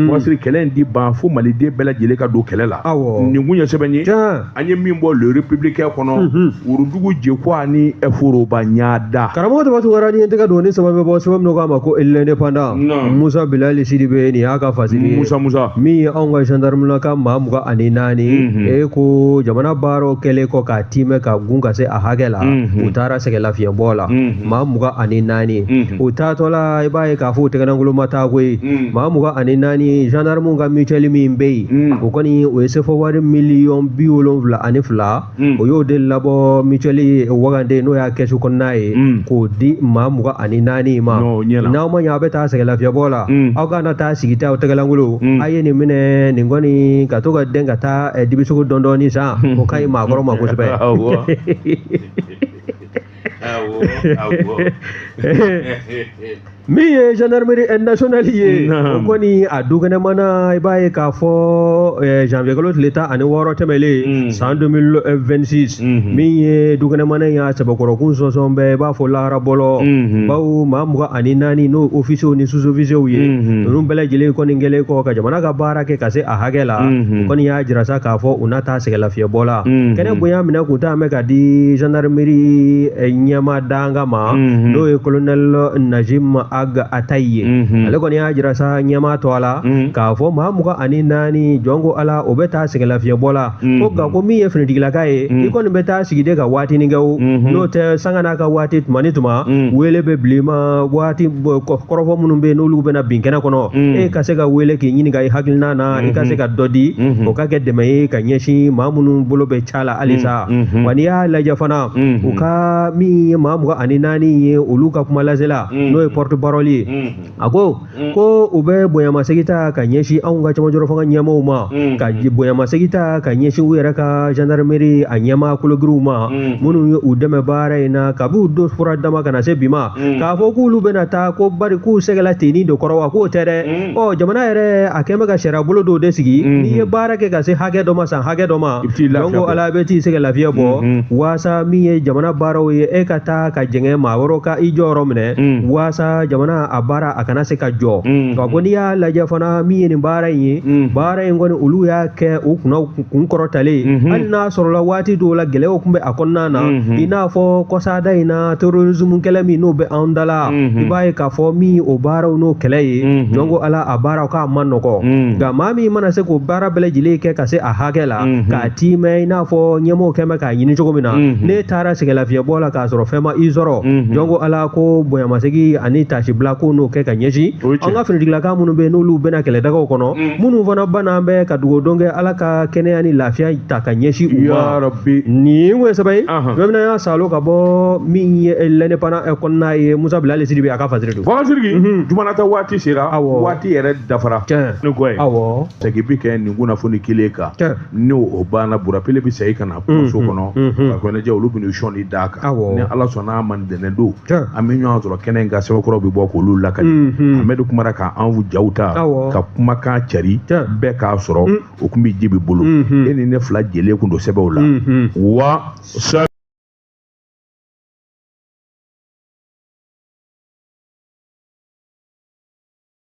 Bakari Sidiki kɛlɛ in di ban fo maliden bɛɛ lajɛlen ka don kɛlɛ la nin kun ye sɛbɛn ye an ye min bɔ le républicain kɔnɔ. kɔnɔ Worodugu Jekwa ani foroba ɲada. Karamɔgɔ Daba Tunkara, ni ye n tɛgɛ don ni sɛbɛn bɛ bɔ, sɛbɛn min k'a ma ko L'Indépendant, Musa Bilali Sidibe, nin y'a ka fasiri ye. Musa Musa. Min ye anw ka gendarme ka maa 24, e ko jamana baaraw kɛlen kɔ k'a timɛ ka gun ka se a hakɛ la, u taara sɛgɛn lafiɲɛbɔ la, maa 24. U taatɔ la, i b'a ye k'a fɔ u tɛgɛnangolo ma taa koyi. Maa 24, gendarme ka mutuelle min bɛ yen, o kɔni o ye sefa wari miliyɔn 72, o y'o de labɔ mutuelle wagande, n'o y'a kɛsu kɔnɔna ye, k'o di maa 24 ma. N'aw ma ɲɛ aw bɛ taa sɛgɛn lafiɲɛbɔ la, aw kana taa sigi tɛ aw tɛgɛlangolo, a ye nin minɛ, nin kɔni ka to ka den ka taa dibisogo dɔɔni dɔɔni san, o ka ɲi maakɔrɔ ma kosɛbɛ. Awɔ, awɔ. Min ye gendarmerie nationale ye, o kɔni a dukɛnɛmana, i b'a ye k'a fɔ janvier kalo tile 16 tɛmɛlen san 2026, min ye dukɛnɛmana in y'a sɛbɛkɔrɔkun sɔnsɔn bɛɛ, i b'a fɔ lahara bɔlɔ, bawo maa 24, n'o officiers ni sous-officiers ye, ninnu bɛɛ lajɛlen kɔni kɛlen kɔ ka jamana ka baara kɛ ka se a hakɛ la, o kɔni y'a jira sa k'a fɔ u na taa sɛgɛn lafiɲɛbɔ la. Kɛnɛ bonya minɛ kun t'an bɛ ka di gendarmerie ɲɛmaa danga ma, n'o ye colonel Najim Ag Atayi ye. Ale kɔni y'a jira sa ɲɛmaa tɔ a la k'a fɔ maa 24, jɔn ko Ala, o bɛ taa sɛgɛn lafiɲɛbɔ la, ko nka ko min ye finitigilaka ye, i kɔni bɛ taa sigi de ka waatinin kɛ, o n'o tɛ sanga n'a ka waati, tuma ni tuma wele bɛ bila i ma, waati kɔrɔfɔ minnu bɛ yen n'olu bɛna bin kɛnɛ kɔnɔ, e ka se ka wele k'i ɲininka i hakilina na, i ka se ka dɔ di, o ka kɛ dɛmɛ ye ka ɲɛsin maa minnu bolo bɛ ca la halisa. Wa n'i y'a lajɛ fana, u ka min ye maa 24 ye, olu ka kuma lasela, n'o ye porte parole ye, a ko ko u bɛ bonyamasegin ta ka ɲɛsin anw ka cɛmancɛrɔ fanga ɲɛmaaw ma, ka bonyamasegin ta ka ɲɛsin u yɛrɛ ka gendarmerie a ɲɛmaa kologiriw ma, minnu ye u dɛmɛ baara in na kabi u don fura dama ka na se bi ma, k'a fɔ k'olu bɛna taa ko bari k'u sɛgɛla tenni de kɔrɔ wa, k'o tɛ dɛ. Ɔ jamana yɛrɛ a kɛn bɛ ka sariya bolo dɔw de sigi, n'i ye baara kɛ ka se hakɛ dɔ ma, san hakɛ dɔ ma, donc Ala bɛ t'i sɛgɛ lafiɲɛ bɔ, waasa min ye jamana baaraw ye, e ka taa ka jɛngɛ maa wɛrɛw ka i jɔyɔrɔ minɛ, waasa jamana a baara a kana se ka jɔ. Nka ko n'i y'a lajɛ fana, min ye nin baara in ye, baara in kɔni olu y'a kɛ u kunna kun kɔrɔtalen, hali n'a sɔrɔla waati dɔw la gɛlɛyaw tun bɛ a kɔnɔna na, i n'a fɔ kɔsada in na, terrorisme kɛlɛ min n'o bɛ anw da la, i b'a ye k'a fɔ min o baaraw n'o kɛlɛ ye, jɔn ko Ala, a baaraw k'a ma nɔgɔ. Nka maa min mana se k'o baara bɛɛ lajɛlen kɛ ka se a hakɛ la, k'a timɛ i n'a fɔ ɲɛmɔgɔw kɛn bɛ k'a ɲini cogo min na, ne taara sɛgɛn lafiɲɛbɔ la k'a sɔrɔ fɛn ma i sɔrɔ, jɔn ko Ala, ko bonyamasegin ani tasibila ko n'o kɛ ka ɲɛsin an ka finitigilaka minnu bɛ yen n'olu bɛna kɛlɛdagaw kɔnɔ, minnu fana banna bɛ ka dugawu kɛ, Ala ka kɛnɛya ni lafiya ta ka ɲɛsin u ma. Nin kun ye sɛbɛn ye bɛɛ y'a salo ka bɔ min ye L'Indépendant kɔnɔna ye, Musa Bilali Sidibe a ka fasiri don. Sidiki, jumanata waati sera, waati yɛrɛ dafara ni ko ye. Awɔ. Segin bi kɛ nin kunnafoni kelen kan, n'o o banna, Burapele bɛ segin ka na so kɔnɔ ka kɔnɛjɛ, olu bɛ n'u sɔnni d'a kan. Ni Ala sɔnna a ma, ntɛnɛn don an bɛ ɲɔgɔn sɔrɔ kɛnɛ in kan, sɛbɛnkɔrɔw bɛ bɔ k'olu lakali. Amadu kumara k'an jaw ta ka kumakan cari bɛɛ k'a sɔrɔ, o tun bɛ Jibi bolo, e ni ne fila jɛlen kun don sɛbɛnw la wa.